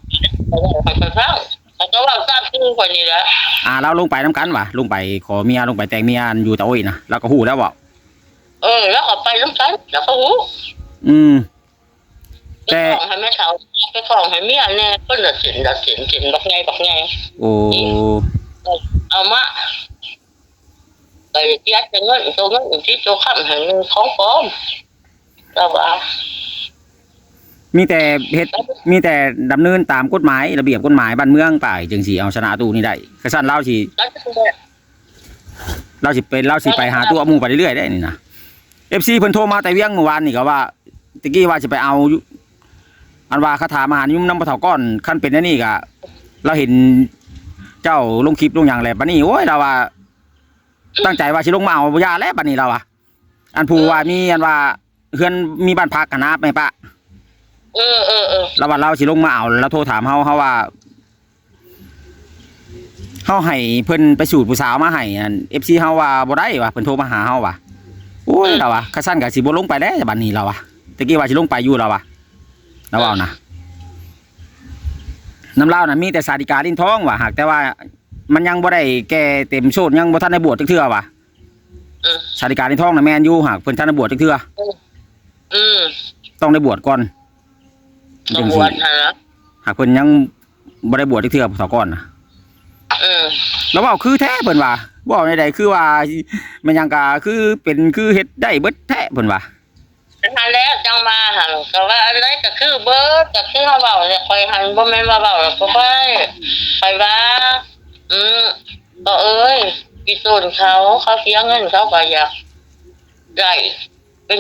ຂ້ອຍເວົ້າໃຫ້ຂ້ອຍຟັງ ຂ້ອຍກໍເວົ້າຕາມຊື່ຂ້ອຍນີ້ແຫຼະ. ອາລາວລົງໄປນຳກັນຫວາ ລົງໄປຂໍເມຍ ລົງໄປແຕ່ງເມຍ ອັນຢູ່ຕາໂອ້ຍນະ ລາວກໍຮູ້ແລ້ວເວົ້າ. ເອີ ລາວກໍໄປນຳກັນ ລາວກໍຮູ້. ອືມ ແຕ່ໄປຂອງໃຫ້ແມ່ເຖົ້າ ໄປຂອງໃຫ້ເມຍແດ່ ຄົນລະເສັ້ນລະເສັ້ນ ເສັ້ນບັກໃຫຍ່ບັກໃຫຍ່. ໂອ້ ເອົາມາ ໄປເສຍແຕ່ເງິນ ໂຕເງິນທີ່ໂຕຄຳຫັ້ນມັນຂອງປອມ ລາວວ່າ. ມີແຕ່ເຮັດ ມີແຕ່ດຳເນີນຕາມກົດໝາຍ ລະບຽບກົດໝາຍບ້ານເມືອງໄປ ຈຶ່ງຊິເອົາຊະນະຕູ້ນີ້ໄດ້. ຄັນຊັ້ນລາວຊິ ລາວຊິເປັນ ລາວຊິໄປຫາຕົວະໝູ່ໄປເລື້ອຍໆໄດ໋ນີ້ນະ. ເອັຟຊີເພິ່ນໂທມາແຕ່ວຽງມື້ວານນີ້ກໍວ່າ ແຕ່ກີ້ວ່າຊິໄປເອົາຢູ່ ອັນວ່າຄາຖາມະຫານິຍົມນຳພໍ່ເຖົ້າກ້ອນ ຄັນເປັນແນວນີ້ກໍ ລາວເຫັນເຈົ້າລົງຄລິບລົງຫຍັງແລ້ວ ບັດນີ້ ໂອ້ຍ ລາວວ່າ ຕັ້ງໃຈວ່າຊິລົງມາເອົາ ບໍ່ຢ່າແລ້ວບັດນີ້ລາວວ່າ. ອັນຜູ້ວ່າມີອັນວ່າເຮືອນມີບ້ານພັກຫັ້ນນະ ແມ່ປ້າ. ເອີໆໆ ລາວວ່າລາວຊິລົງມາເອົາ ລາວໂທຖາມເຮົາ ເຮົາວ່າ ເຮົາໃຫ້ເພິ່ນໄປສູດຜູ້ສາວມາໃຫ້ ອັນ ເອັຟຊີ ເຮົາວ່າບໍ່ໄດ້ວ່າ ເພິ່ນໂທມາຫາເຮົາວ່າ. ໂອ້ຍ ອືມ ລາວວ່າ ຄັນຊັ້ນກໍຊິບໍ່ລົງໄປແລ້ວບັດນີ້ລາວວ່າ ແຕ່ກີ້ວ່າຊິລົງໄປຢູ່ລາວວ່າ ລາວເວົ້ານະ. ນຳລາວນະມີແຕ່ສາລິກາລິນທອງວ່າ ຫາກແຕ່ວ່າມັນຍັງບໍ່ໄດ້ແກ່ເຕັມໂສດ ຍັງບໍ່ທັນໄດ້ບວດຈັກເທື່ອວ່າ. ເອີ ສາລິກາລິນທອງນະແມ່ນຢູ່ ຫາກເພິ່ນທັນໄດ້ບວດຈັກເທື່ອ. ອືມ ຕ້ອງໄດ້ບວດກ່ອນ ຕ້ອງບວດຫັ້ນລະ ຫາກເພິ່ນຍັງບໍ່ໄດ້ບວດຈັກເທື່ອ ເຖົ້າກ່ອນນະ. ເອີ ລາວເວົ້າຄືແທ້ເພິ່ນວ່າ ເວົ້າແນວໃດຄືວ່າແມ່ນຫຍັງກະຄືເປັນ ຄືເຮັດໄດ້ເບິດແທ້ເພິ່ນວ່າ. ຫັ້ນແຫຼະ ຈັ່ງວ່າຫັ້ນ ກໍວ່າອັນໃດກໍຄືເບິດ ກໍຄືເຮົາເວົ້າແຫຼະ ຂ້ອຍຫັ້ນບໍ່ແມ່ນວ່າເວົ້າແລ້ວກໍໄປ ຂ້ອຍວ່າ ອືມ ກໍເອີຍ ອີ່ຕົນເຂົາ ເຂົາເສຍເງິນ ເຂົາກໍຢາກໄດ້ ເປັນ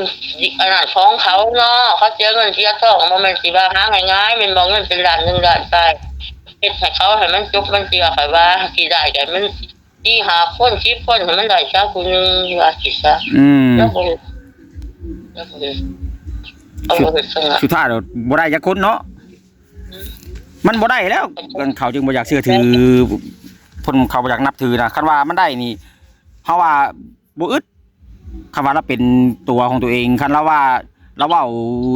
ອັນນັ້ນຂອງເຂົາເນາະ ເຂົາເສຍເງິນເສຍທອງ ບໍ່ແມ່ນຊິວ່າຫາງ່າຍໆ ແມ່ນບໍ່ ເງິນເປັນລ້ານ ໜຶ່ງລ້ານປາຍ ເຮັດໃຫ້ເຂົາໃຫ້ມັນຈົບມັນເທື່ອ ຂ້ອຍວ່າຊິໄດ້ກໍມັນສີ່ຫ້າຄົນສິບຄົນ ໃຫ້ມັນໄດ້ຊະຜູ້ໜຶ່ງວ່າຊິຊະ. ອືມ ແລ້ວບໍ່ ແລ້ວບໍ່ ເຂົາບໍ່ເຮັດຊັ້ນລະ ສຸດທ້າຍແລ້ວບໍ່ໄດ້ຈັກຄົນເນາະ. ມັນບໍ່ໄດ້ແລ້ວ ເຂົາຈຶ່ງບໍ່ຢາກເຊື່ອຖື ເພິ່ນ ເຂົາບໍ່ຢາກນັບຖືນະ. ຄັນວ່າມັນໄດ້ນີ້ ເຮົາວ່າບໍ່ອຶດ ຄັນວ່າລາວເປັນຕົວຂອງຕົວເອງ ຄັນລາວວ່າລາວເວົ້າ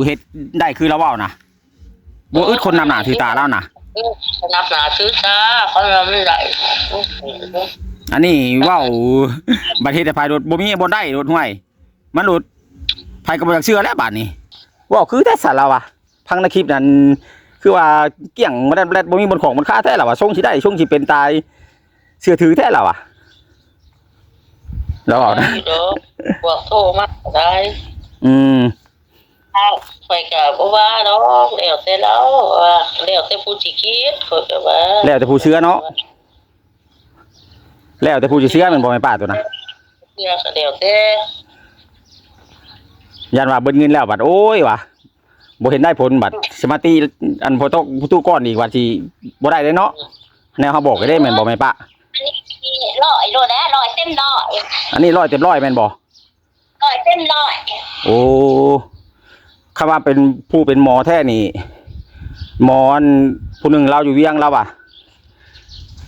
ເຮັດໄດ້ຄືລາວເວົ້ານະ ບໍ່ອຶດຄົນນຳໜ້າຖືຕາລາວນະ. ນຳໜ້າຖືຕາ ເຂົາວ່າມັນໄດ້ ອັນນີ້ເວົ້າ ບັດເຮັດໃຫ້ໃຜໂລດ ບໍ່ມີບ່ອນໄດ້ໂລດ ຫ້ວຍ ມັນໂລດ ໃຜກໍບໍ່ຢາກເຊື່ອແລ້ວບາດນີ້. ເວົ້າຄືແທ້ຊັ້ນລາວວ່າ ຟັງໃນຄລິບນັ້ນ ຄືວ່າກ້ຽງມາແລ້ວ ບໍ່ມີບ່ອນຂອງບ່ອນຄາແທ້ລາວວ່າ ຊົງຊິໄດ້ຊົງຊິເປັນຕາຍ ເຊື່ອຖືແທ້ລາວວ່າ ລາວເວົ້ານະ. ບໍ່ມີດອກ ພວກໂທມາກໍໄດ້. ອືມ ຂ້ອຍກໍບໍ່ວ່າດອກ ແລ້ວແຕ່ລາວວ່າ ແລ້ວແຕ່ຜູ້ຊິຄິດ ຂ້ອຍກໍວ່າ ແລ້ວແຕ່ຜູ້ເຊື່ອເນາະ. ແລ້ວແຕ່ຜູ້ຊິເຊື່ອແມ່ນບໍ່ແມ່ປ້າໂຕນະ? ເຊື່ອກໍແລ້ວແຕ່ ຢ້ານວ່າເບິດເງິນແລ້ວບັດ ໂອ້ຍວ່າ ບໍ່ເຫັນໄດ້ຜົນ ບັດຊິມາຕິອັນພໍ່ຕົກຜູ້ຕູ້ກ່ອນອີກ ວ່າຊິບໍ່ໄດ້ເດ້ເນາະ. ແນວເຮົາບອກກໍເດ້ ແມ່ນບໍ່ແມ່ປ້າ? ອັນນີ້ຮ້ອຍໂລດແຫຼະ ຮ້ອຍເຕັມຮ້ອຍ. ອັນນີ້ຮ້ອຍເຕັມຮ້ອຍແມ່ນບໍ່? ຮ້ອຍເຕັມຮ້ອຍ. ໂອ້ ຄັນວ່າເປັນຜູ້ເປັນໝໍແທ້ນີ້ ໝໍອັນຜູ້ໜຶ່ງລາວຢູ່ວຽງລາວວ່າ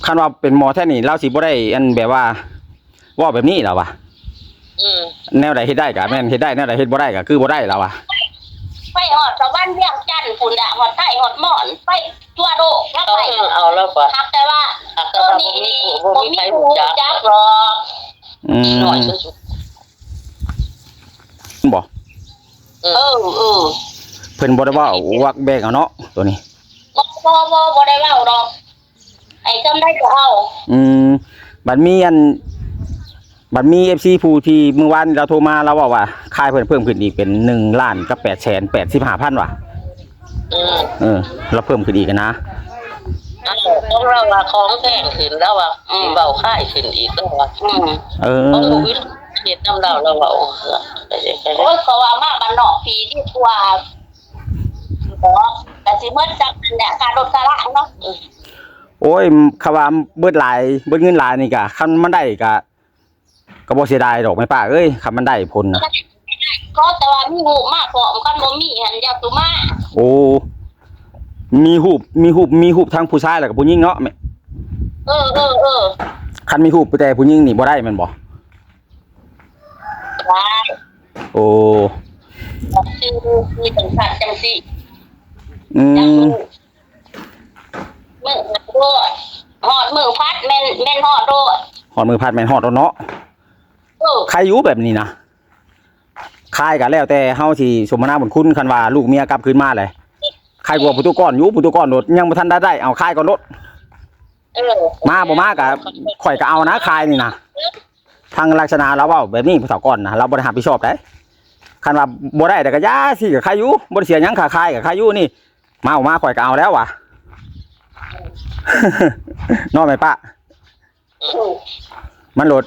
ຄັນວ່າເປັນໝໍແທ້ນີ້ ລາວຊິບໍ່ໄດ້ອັນແບບວ່າເວົ້າແບບນີ້ລາວວ່າ. ອືມ ແນວໃດເຮັດໄດ້ກະແມ່ນເຮັດໄດ້ ແນວໃດເຮັດບໍ່ໄດ້ກະຄືບໍ່ໄດ້ລາວວ່າ. ໄປຮອດສະຫວັນວຽງຈັນພຸ້ນລະ ຮອດໄທຮອດມອນ ໄປທົ່ວໂລກລາວໄປ. ເອີ ເອົາລາວວ່າ ຫາກແຕ່ວ່າ ຫາກແຕ່ວ່າ ໂຕນີ້ນີ້ ບໍ່ມີ ບໍ່ມີໃຜຮູ້ຈັກດອກ. ອືມ ນ້ອຍສຸດໆ ບໍ່ ເອີ ເອີ ເອີ ເພິ່ນບໍ່ໄດ້ເວົ້າ ວັກແບ່ງເອົາເນາະ ໂຕນີ້. ບໍ່ ບໍ່ ບໍ່ ບໍ່ໄດ້ເວົ້າດອກ ໃຫ້ສ່ຳໃດກໍເອົາ. ອືມ ບັດມີອັນ ບັດມີເອັຟຊີຜູ້ທີ່ມື້ວານນີ້ລາວໂທມາ ລາວເວົ້າວ່າຂາຍເພີ່ມ ເພີ່ມຂຶ້ນອີກເປັນໜຶ່ງລ້ານກັບແປດແສນແປດສິບຫ້າພັນວ່າ. ອືມ ເອີ ລາວເພີ່ມຂຶ້ນອີກນະ. ຂອງລາວວ່າຂອງແພງຂຶ້ນ ລາວວ່າ ອືມ ຊິເວົ້າຂາຍຂຶ້ນອີກ ລາວວ່າ. ອືມ ເອີ ຂອງຜູ້ອື່ນເຮັດນຳລາວ ລາວເວົ້າ. ໂອ້ຍ ເຂົາວ່າມາບ້ານນອກພີດີກວ່າ ບໍ່ ກະຊິໝົດຈັກນັ້ນແຫຼະ ຄ່າລົດຄ່າລາເນາະ. ໂອ້ຍ ຄຳວ່າເບິດຫຼາຍ ເບິດເງິນຫຼາຍນີ້ກະ ຄັນມັນໄດ້ກະ ກໍບໍ່ເສຍດາຍດອກແມ່ປ້າເອີຍ ຄັນມັນໄດ້ຜົນນະ. ຂໍແຕ່ວ່າມີຮູບມາພ້ອມ ຄັນບໍ່ມີຫັ້ນຢ່າສູ່ມາ. ໂອ້ ມີຮູບ ມີຮູບ ມີຮູບທັງຜູ້ຊາຍແລ້ວກໍຜູ້ຍິງເນາະແມ່. ເອີ ເອີ ເອີ ຄັນມີຮູບແຕ່ຜູ້ຍິງນີ້ບໍ່ໄດ້ແມ່ນບໍ່? ໄດ້. ໂອ້ ຄືມີຈັງຊັ້ນຈັ່ງຊີ້. ອືມ ມື້ຮອດໂລດ ຮອດມື້ພັດແມ່ນ ແມ່ນຮອດໂລດ. ຮອດມື້ພັດແມ່ນຮອດໂລດເນາະ. ເອີ ໃຄຢູ່ແບບນີ້ນະ ຂາຍກໍແລ້ວແຕ່ເຮົາຊິສົມມະນາບຸນຄຸນ ຄັນວ່າລູກເມຍກັບຄືນມາແຫຼະ ໃຄກວ່າຜູ້ຕຸກອນຢູ່ ຜູ້ຕຸກອນໂລດ ຍັງບໍ່ທັນໄດ້ໄດ້ ເອົາຂາຍກ່ອນໂລດ. ເອີ ມາບໍ່ມາກໍຂ້ອຍກໍເອົານະ ຂາຍນີ້ນະ. ທາງລັກສະນະລາວເວົ້າແບບນີ້ ຜູ້ເຖົ້າກ່ອນນະ ລາວບໍ່ໄດ້ຮັບຜິດຊອບໃດ. ຄັນວ່າບໍ່ໄດ້ແລ້ວກໍຢ່າ ຊິກໍໃຄຢູ່ ບໍ່ໄດ້ເສຍຫຍັງ ຄ່າຂາຍກໍໃຄຢູ່ນີ້. ມາບໍ່ມາຂ້ອຍກໍເອົາແລ້ວວ່າ ເນາະແມ່ປ້າ. ອືມ ມັນໂລດ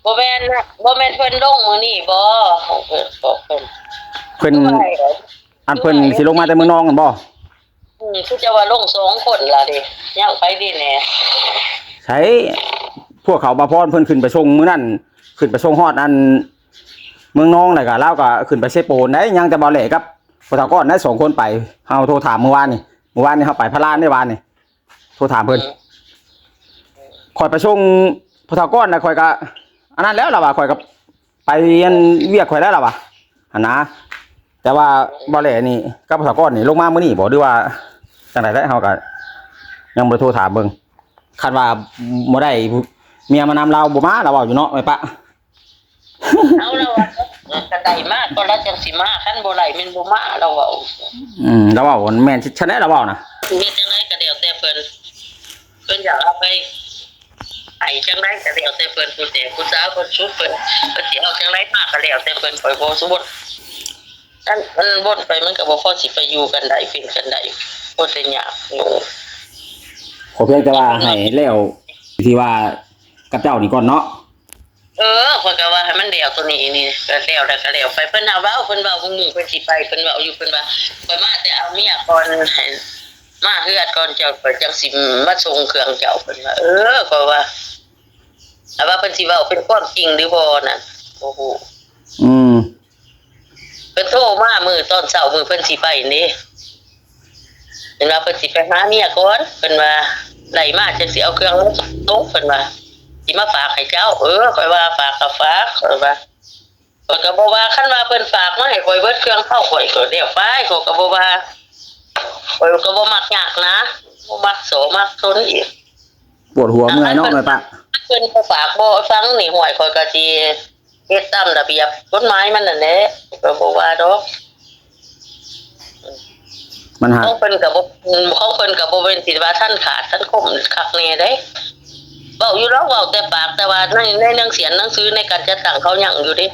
ບໍ່ແມ່ນນະ ບໍ່ແມ່ນເພິ່ນລົງມື້ນີ້ບໍ່? ເພິ່ນບອກເພິ່ນ ເພິ່ນ ຄືວ່າ ອັນເພິ່ນ ຄືວ່າ ຊິລົງມາແຕ່ເມືອງນອງຫັ້ນບໍ່? ອືມ ຄືຈະວ່າລົງສອງຄົນລະເດ ຍັງໃຜດີແດ່? ໃສ ພວກເຂົາ ບ່າວພອນເພິ່ນຂຶ້ນໄປສົ່ງມື້ນັ້ນ ຂຶ້ນໄປສົ່ງຮອດອັນເມືອງນອງ ແລ້ວກໍລາວກໍຂຶ້ນໄປເຊໂປນໄດ໋ ຍັງແຕ່ບ່າວແຫຼກັບພໍ່ເຖົ້າກ້ອນໄດ໋ ສອງຄົນໄປ. ເຮົາໂທຖາມມື້ວານນີ້ ມື້ວານນີ້ເຮົາໄປພະລານເດ້ ວານນີ້ ໂທຖາມເພິ່ນ. ອືມ ຂ້ອຍໄປສົ່ງພໍ່ເຖົ້າກ້ອນ ແລ້ວຂ້ອຍກໍອັນນັ້ນແລ້ວ ລາວວ່າ ຂ້ອຍກໍ ໄປອັນວຽກຂ້ອຍແລ້ວລະວ່າ ຫັ້ນນະ. ແຕ່ວ່າບໍ່ແລນີ້ກັບສາກອນນີ້ລົງມາມື້ນີ້ບໍ່ ຫຼືວ່າຈັ່ງໃດແຫຼະ ເຮົາກໍຍັງບໍ່ໄດ້ໂທຖາມເບິ່ງ. ຄັນວ່າບໍ່ໄດ້ເມຍມານຳ ລາວບໍ່ມາ ລາວເວົ້າຢູ່ເນາະ ແມ່ປະ. ເອົາ ລາວວ່າ ຄັນໄດ້ມາກໍລາວຈັ່ງຊິມາ ຄັນບໍ່ໄດ້ແມ່ນບໍ່ມາ ລາວເວົ້າ. ອືມ ລາວເວົ້າແມ່ນຊັ້ນແຫຼະ ລາວເວົ້ານະ. ເຮັດຈັ່ງໃດກໍແລ້ວແຕ່ເພິ່ນ ເພິ່ນຢາກເອົາໄປ ໄປຈັ່ງໃດກໍແລ້ວແຕ່ເພິ່ນ ຜູ້ແຕ່ງຜູ້ສາວເພິ່ນສຸດ ເພິ່ນ ເພິ່ນຊິເອົາຈັ່ງໃດມາກໍແລ້ວແຕ່ເພິ່ນ ຂ້ອຍບໍ່ສົມມຸດ ອັນ ອັນວົນໄປມັນກໍບໍ່ພໍຊິໄປຢູ່ກັນໄດ້ ເປັນກັນໄດ້ ບໍ່ແຕ່ຍາກຢູ່. ຂໍພຽງແຕ່ວ່າໃຫ້ແລ້ວທີ່ວ່າກັບເຈົ້ານີ້ກ່ອນເນາະ. ເອີ ຂ້ອຍກໍວ່າໃຫ້ມັນແລ້ວໂຕນີ້ນີ້ ກໍແລ້ວແລ້ວກໍແລ້ວໄປ ເພິ່ນຫາເວົ້າ ເພິ່ນເວົ້າມື້ເພິ່ນຊິໄປ ເພິ່ນເວົ້າຢູ່ ເພິ່ນວ່າ ຂ້ອຍມາແຕ່ເອົາເມຍກ່ອນ ໃຫ້ ມາເຮືອນກ່ອນເຈົ້າ ຂ້ອຍຈັ່ງຊິມາສົ່ງເຄື່ອງເຈົ້າ. ເພິ່ນວ່າ ເອີ ຂ້ອຍວ່າ ແຕ່ວ່າເພິ່ນຊິເວົ້າເປັນຄວາມຈິງຫຼືບໍ່ນັ້ນ ບໍ່ຮູ້. ອືມ ເພິ່ນໂທມາມື້ຕອນເຊົ້າ ມື້ເພິ່ນຊິໄປນີ້ ເພິ່ນວ່າເພິ່ນຊິໄປຫາເມຍກ່ອນ ເພິ່ນວ່າ ໄດ້ມາຈັ່ງຊິເອົາເຄື່ອງລົງ ເພິ່ນວ່າ ຊິມາຝາກໃຫ້ເຈົ້າ. ເອີ ຂ້ອຍວ່າຝາກກໍຝາກ ຂ້ອຍວ່າ ຂ້ອຍກໍບໍ່ວ່າ ຄັນວ່າເພິ່ນຝາກມາໃຫ້ຂ້ອຍເບິດເຄື່ອງເຂົາ ຂ້ອຍກໍແລ້ວໄປ ຂ້ອຍກໍບໍ່ວ່າ. ຂ້ອຍກໍບໍ່ມັກຍາກນະ ບໍ່ມັກສໍ້ມັກຊົນອີກ. ປວດຫົວເມື່ອຍເນາະ ແມ່ປ້າ. ເພິ່ນບໍ່ຝາກບໍ່ຟັງນີ້ ຫ້ວຍ ຂ້ອຍກໍຊິເຮັດຕາມລະບຽບກົດໝາຍມັນນັ້ນແຫຼະ ກໍບໍ່ວ່າດອກ. ມັນຫາ ຂອງເພິ່ນກໍບໍ່ ຂອງເພິ່ນກໍບໍ່ແມ່ນຊິວ່າທັນຂາດທັນຄົມຄັກແນ່ເດ້. ເວົ້າຢູ່ດອກ ເວົ້າແຕ່ປາກ ແຕ່ວ່າໃນ ໃນໜັງສຽນໜັງສື ໃນການຈັດຕັ້ງເຂົາຍັງຢູ່ເດ້.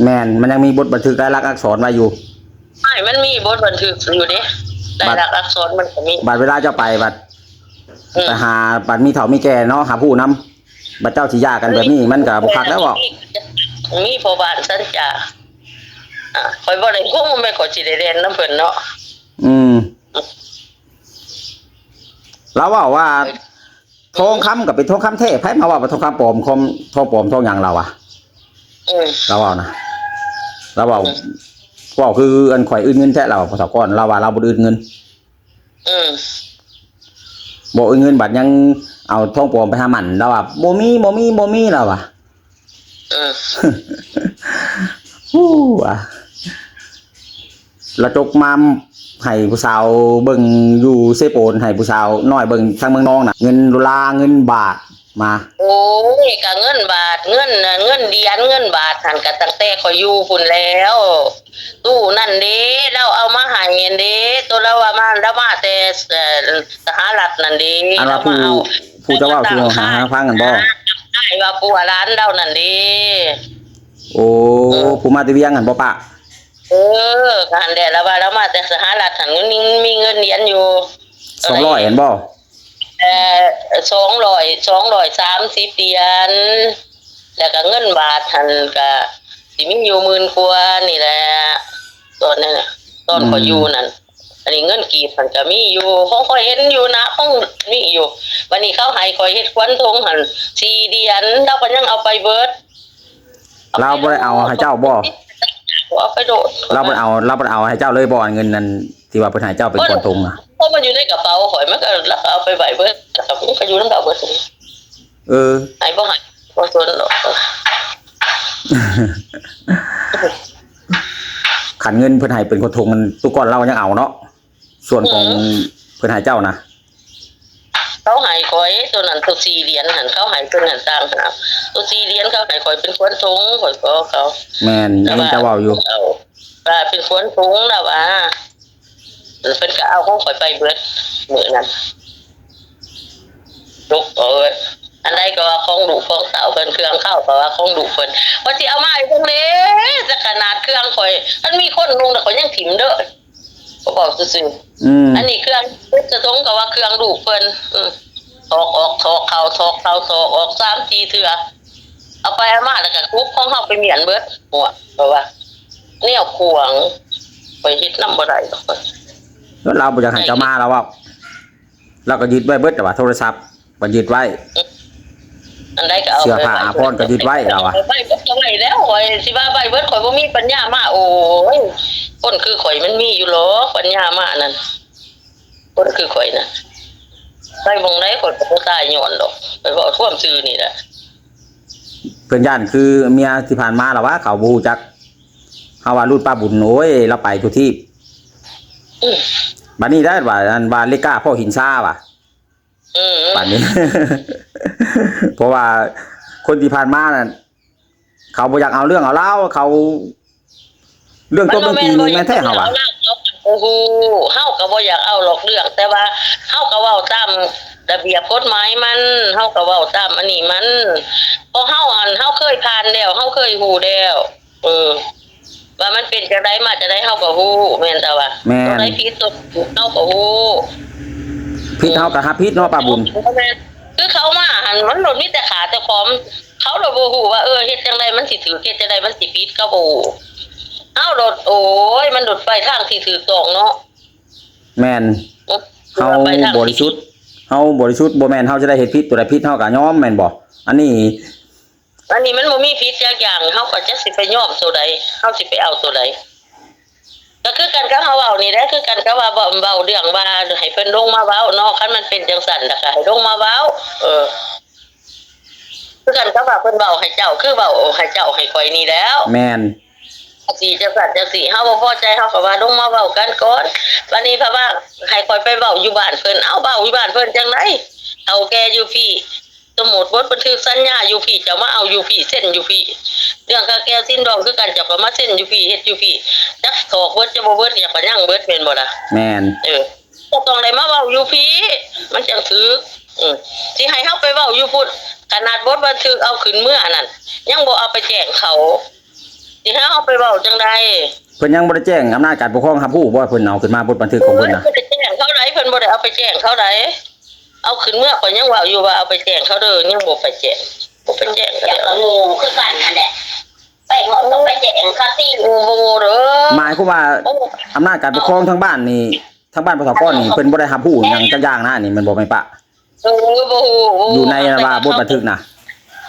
ແມ່ນ ມັນຍັງມີບົດບັນທຶກລາຍລັກອັກສອນໄວ້ຢູ່. ໃຊ່ ມັນມີບົດບັນທຶກຢູ່ເດ້ ລາຍລັກອັກສອນມັນກໍມີ. ບັດເວລາເຈົ້າໄປ ບັດ ອືມ ໄປຫາ ບັດມີເຖົ້າມີແກ່ເນາະ ຫາຜູ້ນຳ ບັດເຈົ້າຊິຢ່າກັນແບບນີ້ ມັນກໍບໍ່ຄັກແລ້ວເບາະ. ມີພໍ່ບ້ານສັນຈາ ອາ ຂ້ອຍບໍ່ໄດ້ໂອ້ ແມ່ນຂ້ອຍຊິໄດ້ແລ່ນນຳເພິ່ນເນາະ. ອືມ ລາວເວົ້າວ່າ ທອງຄຳກໍເປັນທອງຄຳແທ້ ໃຜມາເວົ້າວ່າທອງຄຳປອມ ຄອມ ທອງປອມທອງຫຍັງລາວວ່າ. ອືມ ລາວເວົ້ານະ ລາວເວົ້າ ອືມ ເວົ້າຄືອັນຂ້ອຍອື່ນເງິນແທ້ ລາວວ່າ ພໍ່ເຖົ້າກ່ອນ ລາວວ່າລາວບໍ່ໄດ້ອື່ນເງິນ. ອືມ ບໍ່ ເງິນບາດຍັງເອົາທອງປອມໄປຫາໝັ້ນ ລາວວ່າ ບໍ່ມີ ບໍ່ມີ ບໍ່ມີ ລາວວ່າ. ເອີ ຮູ້ວ່າ ລາວຈົກມາໃຫ້ຜູ້ສາວເບິ່ງຢູ່ເຊໂປນ ໃຫ້ຜູ້ສາວນ້ອຍເບິ່ງທາງເມືອງນອງນະ ເງິນໂດລາ ເງິນບາດ ມາ. ໂອ້ຍ ກະເງິນບາດ ເງິນ ເງິນຫຼຽນ ເງິນບາດຫັ້ນ ກະຕັ້ງແຕ່ຂ້ອຍຢູ່ພຸ້ນແລ້ວ. ຕູ້ນັ້ນເດ້ ລາວເອົາມາໃຫ້ຫັ້ນເດ້ ໂຕລາວວ່າມາ ລາວມາແຕ່ ເອີ ສະຫະລັດນັ້ນເດ້ ອັນວ່າຜູ້ ລາວມາເອົາ ຜູ້ເຈົ້າເວົ້າສູ່ຫາ ຫາຟັງຫັ້ນບໍ່? ອ້າຍວ່າຜົວຫຼານລາວນັ້ນເດ້. ໂອ້ ເອີ ຜູ້ມາແຕ່ວຽງຫັ້ນບໍ່ປ້າ? ເອີ ກະຫັ້ນແຫຼະ ລາວວ່າລາວມາແຕ່ສະຫະລັດຫັ້ນ ມັນມີ ມີເງິນຫຼຽນຢູ່ ສອງຮ້ອຍຫັ້ນບໍ່? ເອີ ສອງຮ້ອຍ ສອງຮ້ອຍສາມສິບຫຼຽນ ແລ້ວກະເງິນບາດຫັ້ນກະຊິມີຢູ່ໝື່ນກວ່ານີ້ແຫຼະ ຕອນນັ້ນນະ ຕອນຂ້ອຍຢູ່ນັ້ນ. ອັນນີ້ເງິນກີບຫັ້ນກະມີຢູ່ ຂອງຂ້ອຍເຫັນຢູ່ນະ ຂອງມີຢູ່. ບາດນີ້ເຂົາໃຫ້ຂ້ອຍເຮັດຂວັນຖົງຫັ້ນສີ່ຫຼຽນ ລາວກໍຍັງເອົາໄປເບິດ. ລາວບໍ່ໄດ້ເອົາໃຫ້ເຈົ້າບໍ່? ບໍ່ເອົາໄປໂລດ ລາວບໍ່ໄດ້ເອົາ ລາວບໍ່ໄດ້ເອົາໃຫ້ເຈົ້າເລີຍບໍ່? ອັນເງິນນັ້ນທີ່ວ່າເພິ່ນໃຫ້ເຈົ້າເປັນຂວັນຖົງນະ ເພາະມັນຢູ່ໃນກະເປົາຂ້ອຍ ມັນກໍ ລາວກໍເອົາໄປໄວ້ເບິດ ລາວກໍ ມັນກໍຢູ່ນຳລາວເບິດ. ເອີ ໃຫ້ບໍ່ໃຫ້ບໍ່ສົນດອກ. ຄັນເງິນເພິ່ນໃຫ້ເປັນຂວັນຖົງນັ້ນ ຕຸກ່ອນລາວຍັງເອົາເນາະ ສ່ວນຂອງ ອືມ ເພິ່ນໃຫ້ເຈົ້ານະ. ເຂົາໃຫ້ຂ້ອຍໂຕນັ້ນ ໂຕສີ່ຫຼຽນຫັ້ນ ເຂົາໃຫ້ໂຕນັ້ນຕ່າງຫາກ ໂຕສີ່ຫຼຽນເຂົາໃຫ້ຂ້ອຍເປັນຂວັນຖົງ ຂ້ອຍກໍເອົາ. ແມ່ນ ແຕ່ວ່າເຈົ້າເວົ້າຢູ່ ວ່າເປັນຂວັນຖົງລາວວ່າ ເພິ່ນກໍເອົາຂອງຂ້ອຍໄປເບິດມື້ນັ້ນ. ລູກເອີຍ ອັນໃດກໍວ່າຂອງລູກຂອງເຕົ້າເພິ່ນ ເຄື່ອງເຂົາກໍວ່າຂອງລູກເພິ່ນ ຂ້ອຍຊິເອົາມາໃຫ້ເບິ່ງເດ້. ແຕ່ຂະໜາດເຄື່ອງຂ້ອຍ ຄັນມີຄົນນຸ່ງແລ້ວຂ້ອຍຍັງຖິ້ມເດີ້ ຂ້ອຍເວົ້າຊື່ໆ. ອືມ ອັນນີ້ເຄື່ອງເປັດສະສົງກໍວ່າເຄື່ອງລູກເພິ່ນ ອືມ ຖອກອອກຖອກເຂົ້າ ຖອກເຂົ້າຖອກອອກສາມສີ່ເທື່ອ ເອົາໄປເອົາມາແລ້ວກໍກຸບຂອງເຮົາໄປມ້ຽນເບິດ. ໂອ້ຍ ເພາະວ່າແນວຂວາງ ຂ້ອຍເຮັດນຳບໍ່ໄດ້ດອກ. ລາວບໍ່ຢາກໃຫ້ເຈົ້າມາ ລາວເວົ້າ ລາວກໍຍຶດໄວ້ເບິດ ແຕ່ວ່າໂທລະສັບກໍຍຶດໄວ້ ອັນໃດກໍເອົາ ເສື້ອຜ້າອາພອນກໍຍຶດໄວ້ ລາວວ່າ ໄວ້ເບິດກໍໄວ້ແລ້ວ ຂ້ອຍຊິວ່າໄວ້ເບິດ ຂ້ອຍບໍ່ມີປັນຍາມາ. ໂອ້ຍ ຄົນຄືຂ້ອຍມັນມີຢູ່ຫຼອກ ປັນຍາມານັ້ນ ຄົນຄືຂ້ອຍນະ ໄປໝ່ອງໃດຂ້ອຍກໍບໍ່ຕາຍຍ້ອນດອກ ຂ້ອຍເວົ້າຄວາມຈິງນີ້ແຫຼະ. ເພິ່ນຢ້ານຄືເມຍທີ່ຜ່ານມາລະວ່າ ເຂົາບໍ່ຮູ້ຈັກ ເຮົາວ່າລຸດປ້າບຸນ ໂອ້ຍ ລາວໄປທຸກທີ່. ອືມ ບາດນີ້ໄດ້ວ່າ ອັນວ່າເລກາພໍ່ຫີນຊາວ່າ ອືມ ບາດນີ້ ເພາະວ່າຄົນທີ່ຜ່ານມານັ້ນ ເຂົາບໍ່ຢາກເອົາເລື່ອງເອົາລາວ ເຂົາ ເລື່ອງຕົບເລື່ອງຕີນີ້ແມ່ນແທ້ເຮົາວ່າ ເຮົາກໍບໍ່ຮູ້ ເຮົາກໍບໍ່ຢາກເອົາຫຼອກເລື່ອງ ແຕ່ວ່າເຮົາກໍເວົ້າຕາມລະບຽບກົດໝາຍມັນ ເຮົາກໍເວົ້າຕາມອັນນີ້ມັນ ເພາະເຮົາຫັ້ນ ເຮົາເຄີຍຜ່ານແລ້ວ ເຮົາເຄີຍຮູ້ແລ້ວ ເອີ ວ່າມັນເປັນຈັ່ງໃດມາຈັ່ງໃດ ເຮົາກໍຮູ້ ແມ່ນແຕ່ວ່າ ແມ່ນ ຕົວໃດຜິດຕົວຖືກ ເຮົາກໍຮູ້ ຜິດເຮົາກໍຮັບຜິດເນາະ ປ້າບຸນ. ບໍ່ແມ່ນ ຄືເຂົາມາຫັ້ນ ມັນໂລດມີແຕ່ຂ້າແຕ່ຂອມ ເຂົາໂລດບໍ່ຮູ້ວ່າ ເອີ ເຮັດຈັ່ງໃດມັນຊິຖືກ ເຮັດຈັ່ງໃດມັນຊິຜິດ ເຂົາບໍ່ຮູ້. ເຮົາໂລດ ໂອ້ຍ ມັນໂລດໄປທາງທີ່ຖືກຕ້ອງເນາະ. ແມ່ນ. ເຮົາບໍລິສຸດ ເຮົາບໍລິສຸດ ບໍ່ແມ່ນເຮົາຈະໄດ້ເຮັດຜິດ ຕົວໃດຜິດເຮົາກໍຍອມແມ່ນບໍ່? ອັນນີ້ ອັນນີ້ມັນບໍ່ມີຜິດຈັກຢ່າງ ເຮົາກໍຈັກຊິໄປຍອມໂຕໃດ ເຮົາຊິໄປເອົາໂຕໃດ ກໍຄືກັນກັບເຮົາເວົ້ານີ້ແຫຼະ ຄືກັນກັບວ່າເວົ້າ ເວົ້າເລື່ອງວ່າໃຫ້ເພິ່ນລົງມາເວົ້າເນາະ ຄັນມັນເປັນຈັ່ງຊັ້ນລະກໍໃຫ້ລົງມາເວົ້າ ເອີ ຄືກັນກັບວ່າເພິ່ນເວົ້າໃຫ້ເຈົ້າ ຄືເວົ້າໃຫ້ເຈົ້າໃຫ້ຂ້ອຍນີ້ແຫຼ້ວ ແມ່ນ ຈັ່ງຊີ້ຈັ່ງຊັ້ນຈັ່ງຊີ້ ເຮົາບໍ່ພໍໃຈ ເຮົາກໍວ່າລົງມາເວົ້າກັນກ່ອນ ບາດນີ້ເພິ່ນວ່າໃຫ້ຂ້ອຍໄປເວົ້າຢູ່ບ້ານເພິ່ນ ເອົາ ເວົ້າຢູ່ບ້ານເພິ່ນຈັ່ງໃດ ເຖົ້າແກ່ຢູ່ພີ້ ສົມມຸດບົດບັນທຶກສັນຍາຢູ່ພີ້ ເຈົ້າມາເອົາຢູ່ພີ້ ເຊັນຢູ່ພີ້ ເລື່ອງຄ່າແກ້ວສິນດອງຄືກັນ ເຈົ້າກໍມາເຊັນຢູ່ພີ້ ເຮັດຢູ່ພີ້ ຈັກຖອກເບິດ ຈະບໍ່ເບິດ ກໍຍັງເບິດ ແມ່ນບໍ່ລະ? ແມ່ນ ເອີ ກໍຕ້ອງໄດ້ມາເວົ້າຢູ່ພີ້ ມັນຈັ່ງຖືກ ອື ຊິໃຫ້ເຮົາໄປເວົ້າຢູ່ພຸ້ນ ຂະໜາດບົດບັນທຶກເອົາຂຶ້ນເມືອນັ້ນ ຍັງບໍ່ເອົາໄປແຈ້ງເຂົາ ຊິໃຫ້ເຮົາໄປເວົ້າຈັ່ງໃດ? ເພິ່ນຍັງບໍ່ໄດ້ແຈ້ງອຳນາດການປົກຄອງຮັບຮູ້ບໍ່ ເພິ່ນເອົາຂຶ້ນມາບົດບັນທຶກຂອງເພິ່ນນະ? ເພິ່ນບໍ່ໄດ້ແຈ້ງເຂົາໃດ ເພິ່ນບໍ່ໄດ້ເອົາໄປແຈ້ງເຂົາໃດ ເອົາຂຶ້ນເມືອ ຂ້ອຍຍັງເວົ້າຢູ່ວ່າເອົາໄປແຈ້ງເຂົາເດີ ຍັງບໍ່ໄປແຈ້ງ ບໍ່ໄປແຈ້ງກໍແລ້ວ ກໍໂງ່ຄືກັນຫັ້ນແຫຼະ ໄປຮອດກໍໄປແຈ້ງເຂົາຕິ ໂອ້ ບໍ່ໂງ່ເດີ ໝາຍຄວາມວ່າ ໂອ້ ອຳນາດການປົກຄອງທາງບ້ານນີ້ ທາງບ້ານພໍ່ເຖົ້າກ້ອນນີ້ ເພິ່ນບໍ່ໄດ້ຮັບຮູ້ຫຍັງຈັກຢ່າງນະ ອັນນີ້ແມ່ນບໍ່ແມ່ນປະ? ເອີ ບໍ່ຮູ້ ຢູ່ໃນອັນວ່າບົດບັນທຶກນະ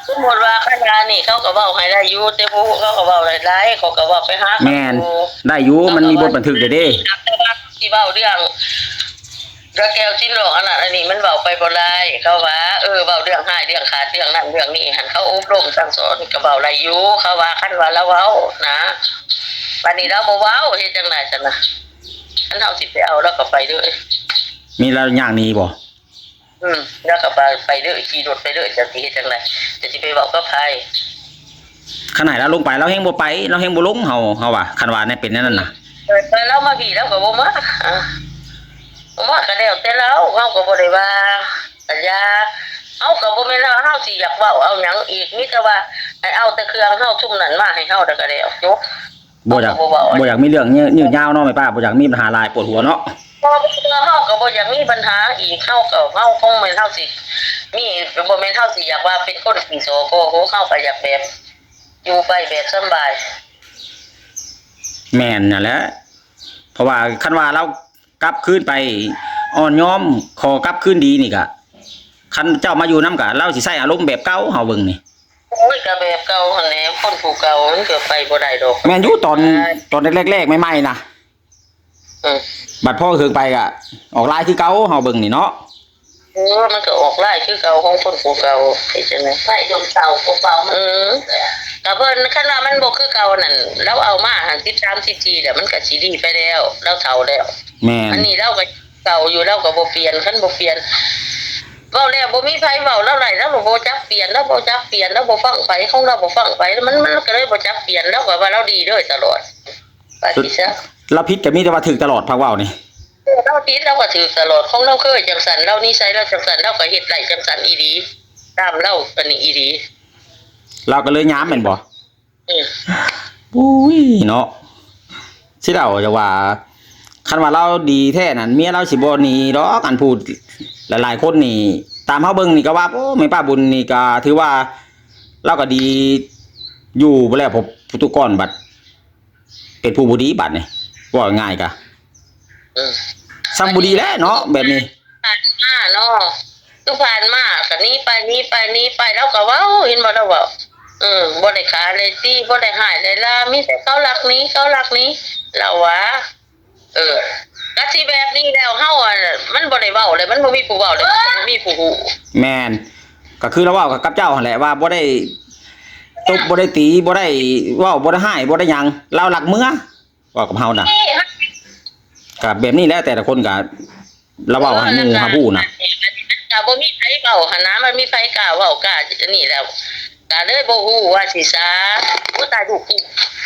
ສົມມຸດວ່າຂະນະນີ້ເຂົາກໍເວົ້າໃຫ້ໄດ້ຢູ່ ແຕ່ບໍ່ຮູ້ເຂົາກໍເວົ້າໄດ້ຫຼາຍ ເຂົາກໍເວົ້າໄປຫາ ແມ່ນ ໄດ້ຢູ່ ມັນມີບົດບັນທຶກແລ້ວເດ້ ແຕ່ວ່າຊິເວົ້າເລື່ອງ ເລື່ອງແກ້ວສິນດອງອັນນັ້ນອັນນີ້ມັນເວົ້າໄປບໍ່ໄດ້ ເຂົາວ່າ ເອີ ເວົ້າເລື່ອງຮ້າຍເລື່ອງຂາດເລື່ອງນັ້ນເລື່ອງນີ້ຫັ້ນ ເຂົາອົບຮົມສັ່ງສອນກໍເວົ້າໄດ້ຢູ່ ເຂົາວ່າ ຄັນວ່າລາວເວົ້ານະ ບາດນີ້ລາວບໍ່ເວົ້າ ເຮັດຈັ່ງໃດຊັ້ນນະ? ຄັນເຮົາຊິໄປເອົາລາວກໍໄປເລີຍ ມີລາວຍ່າງໜີບໍ່? ອືມ ລາວກໍໄປ ໄປເລີຍ ຂີ່ລົດໄປເລີຍ ເຈົ້າຊິເຮັດຈັ່ງໃດ? ເຈົ້າຊິໄປເວົ້າກັບໃຜ? ຄັນໃຫ້ລາວລົງໄປ ລາວແຮ່ງບໍ່ໄປ ລາວແຮ່ງບໍ່ລົງ ເຮົາ ເຮົາວ່າ ຄັນວ່າແນວເປັນແນວນັ້ນນະ ເອີ ລາວມາພີ້ລາວກໍບໍ່ມາ ອ່າ ບໍ່ມາກໍແລ້ວແຕ່ລາວ ເຮົາກໍບໍ່ໄດ້ວ່າ ກະຢ່າ ເຮົາກໍບໍ່ແມ່ນວ່າເຮົາຊິຢາກເວົ້າເອົາຫຍັງອີກ ມີແຕ່ວ່າໃຫ້ເອົາແຕ່ເຄື່ອງເຮົາຊຸມນັ້ນມາໃຫ້ເຮົາ ແລ້ວກໍແລ້ວ ຈົບ. ບໍ່ຢາກ ເຮົາກໍບໍ່ເວົ້າ ບໍ່ຢາກມີເລື່ອງຍືດຍາວເນາະແມ່ປ້າ ບໍ່ຢາກມີບັນຫາຫຼາຍ ປວດຫົວເນາະ ເພາະວ່າເຮົາກໍບໍ່ຢາກມີບັນຫາອີກ ເຮົາກໍ ເຮົາຄົງແມ່ນເຮົາຊິມີ ບໍ່ແມ່ນເຮົາຊິຢາກວ່າເປັນຄົນຂີ້ສໍ້ໂກຫກ ເຮົາກໍຢາກແບບຢູ່ໄປແບບສຳບາຍ. ແມ່ນນັ້ນແຫຼະ ເພາະວ່າຄັນວ່າລາວກັບຄືນໄປອ່ອນຍອມຂໍກັບຄືນດີນີ້ກະ ຄັນເຈົ້າມາຢູ່ນຳກະ ລາວຊິໃຊ້ອາລົມແບບເກົ່າ ເຮົາເບິ່ງນີ້. ໂອ້ຍ ກະແບບເກົ່າຫັ້ນແຫຼະ ຄົນຜູ້ເກົ່າມັນກະໄປບໍ່ໄດ້ດອກ. ແມ່ນຢູ່ ຕອນ ຕອນແລກໆ ໃໝ່ໆ ນະ ເອີ ບັດພໍເຖິງໄປກະອອກລາຍຄືເກົ່າ ເຮົາເບິ່ງນີ້ເນາະ. ເອີ ມັນກະອອກລາຍຄືເກົ່າຂອງຄົນຜູ້ເກົ່າ ເຮັດຈັ່ງໃດ ໄປດົນເຕົາຜູ້ເກົ່າມັນ ເອີ ກະເພິ່ນ ຄັນວ່າມັນບໍ່ຄືເກົ່ານັ້ນ ລາວເອົາມາຫັ້ນສິບສາມ ສິບສີ່ແລ້ວ ມັນກະຊິດີໄປແລ້ວ ລາວເຖົ້າແລ້ວ. ແມ່ນ ອັນນີ້ລາວກະເກົ່າຢູ່ ລາວກໍບໍ່ປ່ຽນ ຄັນບໍ່ປ່ຽນ ເວົ້າແລ້ວບໍ່ມີໃຜເວົ້າລາວໄດ້ ລາວບໍ່ຈັກປ່ຽນ ລາວບໍ່ຈັກປ່ຽນ ລາວບໍ່ຟັງໃຜ ຂອງລາວບໍ່ຟັງໃຜ ມັນ ມັນກໍເລີຍບໍ່ຈັກປ່ຽນ ລາວກໍວ່າລາວດີເລີຍຕະຫຼອດ ວ່າຊິຊະ ລາວຜິດກໍມີແຕ່ວ່າຖືກຕະຫຼອດ ພັກເວົ້ານີ້ ເອີ ລາວຜິດລາວກໍຖືກຕະຫຼອດ ຂອງລາວເຄີຍຈັ່ງຊັ້ນ ລາວນິໄສລາວຈັ່ງຊັ້ນ ລາວກໍເຮັດໄດ້ຈັ່ງຊັ້ນອີ່ຫຼີ ຕາມລາວອັນນີ້ອີ່ຫຼີ ລາວກໍເລີຍຍາມແມ່ນບໍ່? ເອີ ໂອ້ຍເນາະ ຊິເວົ້າຈັ່ງວ່າ ຄັນວ່າລາວດີແທ້ນັ້ນ ເມຍລາວຊິບໍ່ໜີດອກ ອັນຜູ້ຫຼາຍໆຄົນນີ້ ຕາມເຮົາເບິ່ງນີ້ກໍວ່າ ໂອ້ ແມ່ປ້າບຸນນີ້ກໍຖືວ່າລາວກໍດີຢູ່ບໍ່ແລ້ວ ເພາະຜູ້ຕຸກອນບັດເປັນຜູ້ບໍ່ດີບັດນີ້ ເວົ້າງ່າຍໆກະ ເອີ ສ່ຳບໍ່ດີແຫຼະເນາະ ແບບນີ້ ຜ່ານມາເນາະ ຄືຜ່ານມາກໍໜີໄປ ໜີໄປ ໜີໄປ ລາວກໍເວົ້າ ເຫັນບໍ່ ລາວເວົ້າ ເອີ ບໍ່ໄດ້ຂ້າໄດ້ຕີ ບໍ່ໄດ້ຮ້າຍໄດ້ລາ ມີແຕ່ເຂົາລັກໜີ ເຂົາລັກໜີ ລາວວ່າ ເອີ ກະຊິແບບນີ້ແລ້ວ ເຮົາ ອັນ ມັນບໍ່ໄດ້ເວົ້າເລີຍ ມັນບໍ່ມີຜູ້ເວົ້າເລີຍ ບໍ່ມີຜູ້ຮູ້ ແມ່ນ ກໍຄືລາວເວົ້າກັບເຈົ້າຫັ້ນແຫຼະ ວ່າບໍ່ໄດ້ຕົບ ບໍ່ໄດ້ຕີ ບໍ່ໄດ້ເວົ້າ ບໍ່ໄດ້ຮ້າຍ ບໍ່ໄດ້ຫຍັງ ລາວລັກເມືອ ເວົ້າກັບເຮົານະ ກໍແບບນີ້ແຫຼະ ແຕ່ລະຄົນກໍລະເວົ້າໃຫ້ໝູ່ຮັບຮູ້ນະ ກໍບໍ່ມີໃຜເວົ້າຫັ້ນນະ ມັນມີໃຜກ້າເວົ້າກ້າອັນນີ້ແລ້ວ ກໍເລີຍບໍ່ຮູ້ວ່າຊິຊາ ໂອ້ ຕາຍ ລູກກູ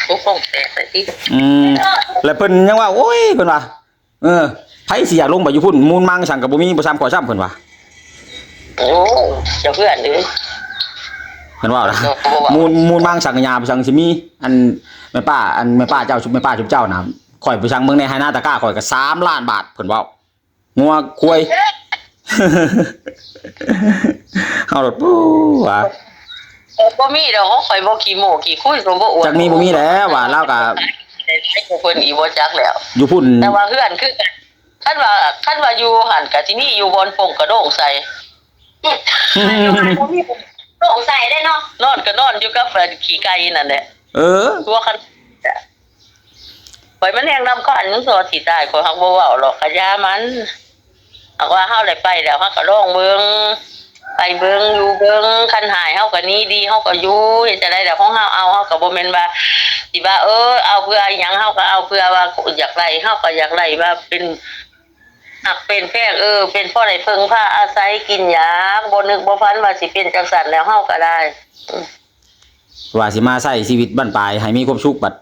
ໂອ້ ໂປ່ງແຕກໄປຕິ ອືມ ແລ້ວເພິ່ນຍັງວ່າ ໂອ້ຍ ເພິ່ນວ່າ ເອີ ໃຜຊິຢາກລົງໄປຢູ່ພຸ້ນ ມູນມັງສັງກໍບໍ່ມີ ບໍ່ຊ້ຳຂ້ອຍຊ້ຳ ເພິ່ນວ່າ ໂອ້ ເຈົ້າເພື່ອນເອີຍ ເພິ່ນວ່ານະ ເອີ ບໍ່ວ່າ ມູນ ມູນມັງສັງກະຍາບໍ່ສັງຊິມີ ອັນແມ່ປ້າ ອັນແມ່ປ້າເຈົ້າ ແມ່ປ້າຊຸມເຈົ້ານະ ຂ້ອຍໄປສັງເບິ່ງໃນໄຮ່ນາຕາກ້າຂ້ອຍກໍສາມລ້ານບາດ ເພິ່ນເວົ້າ ງົວຄວາຍ ເຮົາໂລດ ປູ້ ວ່າ ບໍ່ມີດອກ ຂອງຂ້ອຍບໍ່ຂີ້ໂມ້ຂີ້ຄຸຍ ກໍບໍ່ອວດ ຈັກມີບໍ່ມີແຫຼະ ວ່າລາວກໍ ໃຫ້ເພິ່ນອີກບໍ່ຈັກແລ້ວ ຢູ່ພຸ້ນ ແຕ່ວ່າເຮືອນຄືກັນ ຄັນວ່າ ຄັນວ່າຢູ່ຫັ້ນກະຊິມີຢູ່ບ່ອນປົ່ງກະໂດງໃສ່ ຢູ່ຫັ້ນບໍ່ມີໂດງໃສ່ເດ້ເນາະ ນອນກະນອນຢູ່ກັບອັນຂີ້ໄກ່ນັ້ນແຫຼະ ເອີ ຕົວະຄັນ ຂ້ອຍມັນແຮງລຳຄານ ມັນຊົ່ວຊິຕາຍ ຂ້ອຍຫາກບໍ່ເວົ້າດອກ ກະຢ່າມັນ ຫາກວ່າເຮົາໄດ້ໄປແລ້ວ ເຮົາກະລອງເບິ່ງ ໄປເບິ່ງຢູ່ເບິ່ງ ຄັນຮ້າຍເຮົາກະໜີ ດີເຮົາກະຢູ່ ເຮັດຈັ່ງໃດລະຂອງເຮົາເອົາ ເຮົາກະບໍ່ແມ່ນວ່າ ຊິວ່າ ເອີ ເອົາເພື່ອອີ່ຫຍັງ ເຮົາກະເອົາເພື່ອວ່າຢາກໄດ້ ເຮົາກະຢາກໄດ້ວ່າເປັນ ຮັກເປັນແພງ ເອີ ເປັນພໍໄດ້ເພິ່ງພາອາໄສ ກິນຢາກ ບໍ່ນຶກບໍ່ຝັນວ່າຊິເປັນຈັ່ງຊັ້ນ ແລ້ວເຮົາກະໄດ້ ອືມ ວ່າຊິມາໃຊ້ຊີວິດບັ້ນປາຍໃຫ້ມີຄວາມສຸກ ບັດ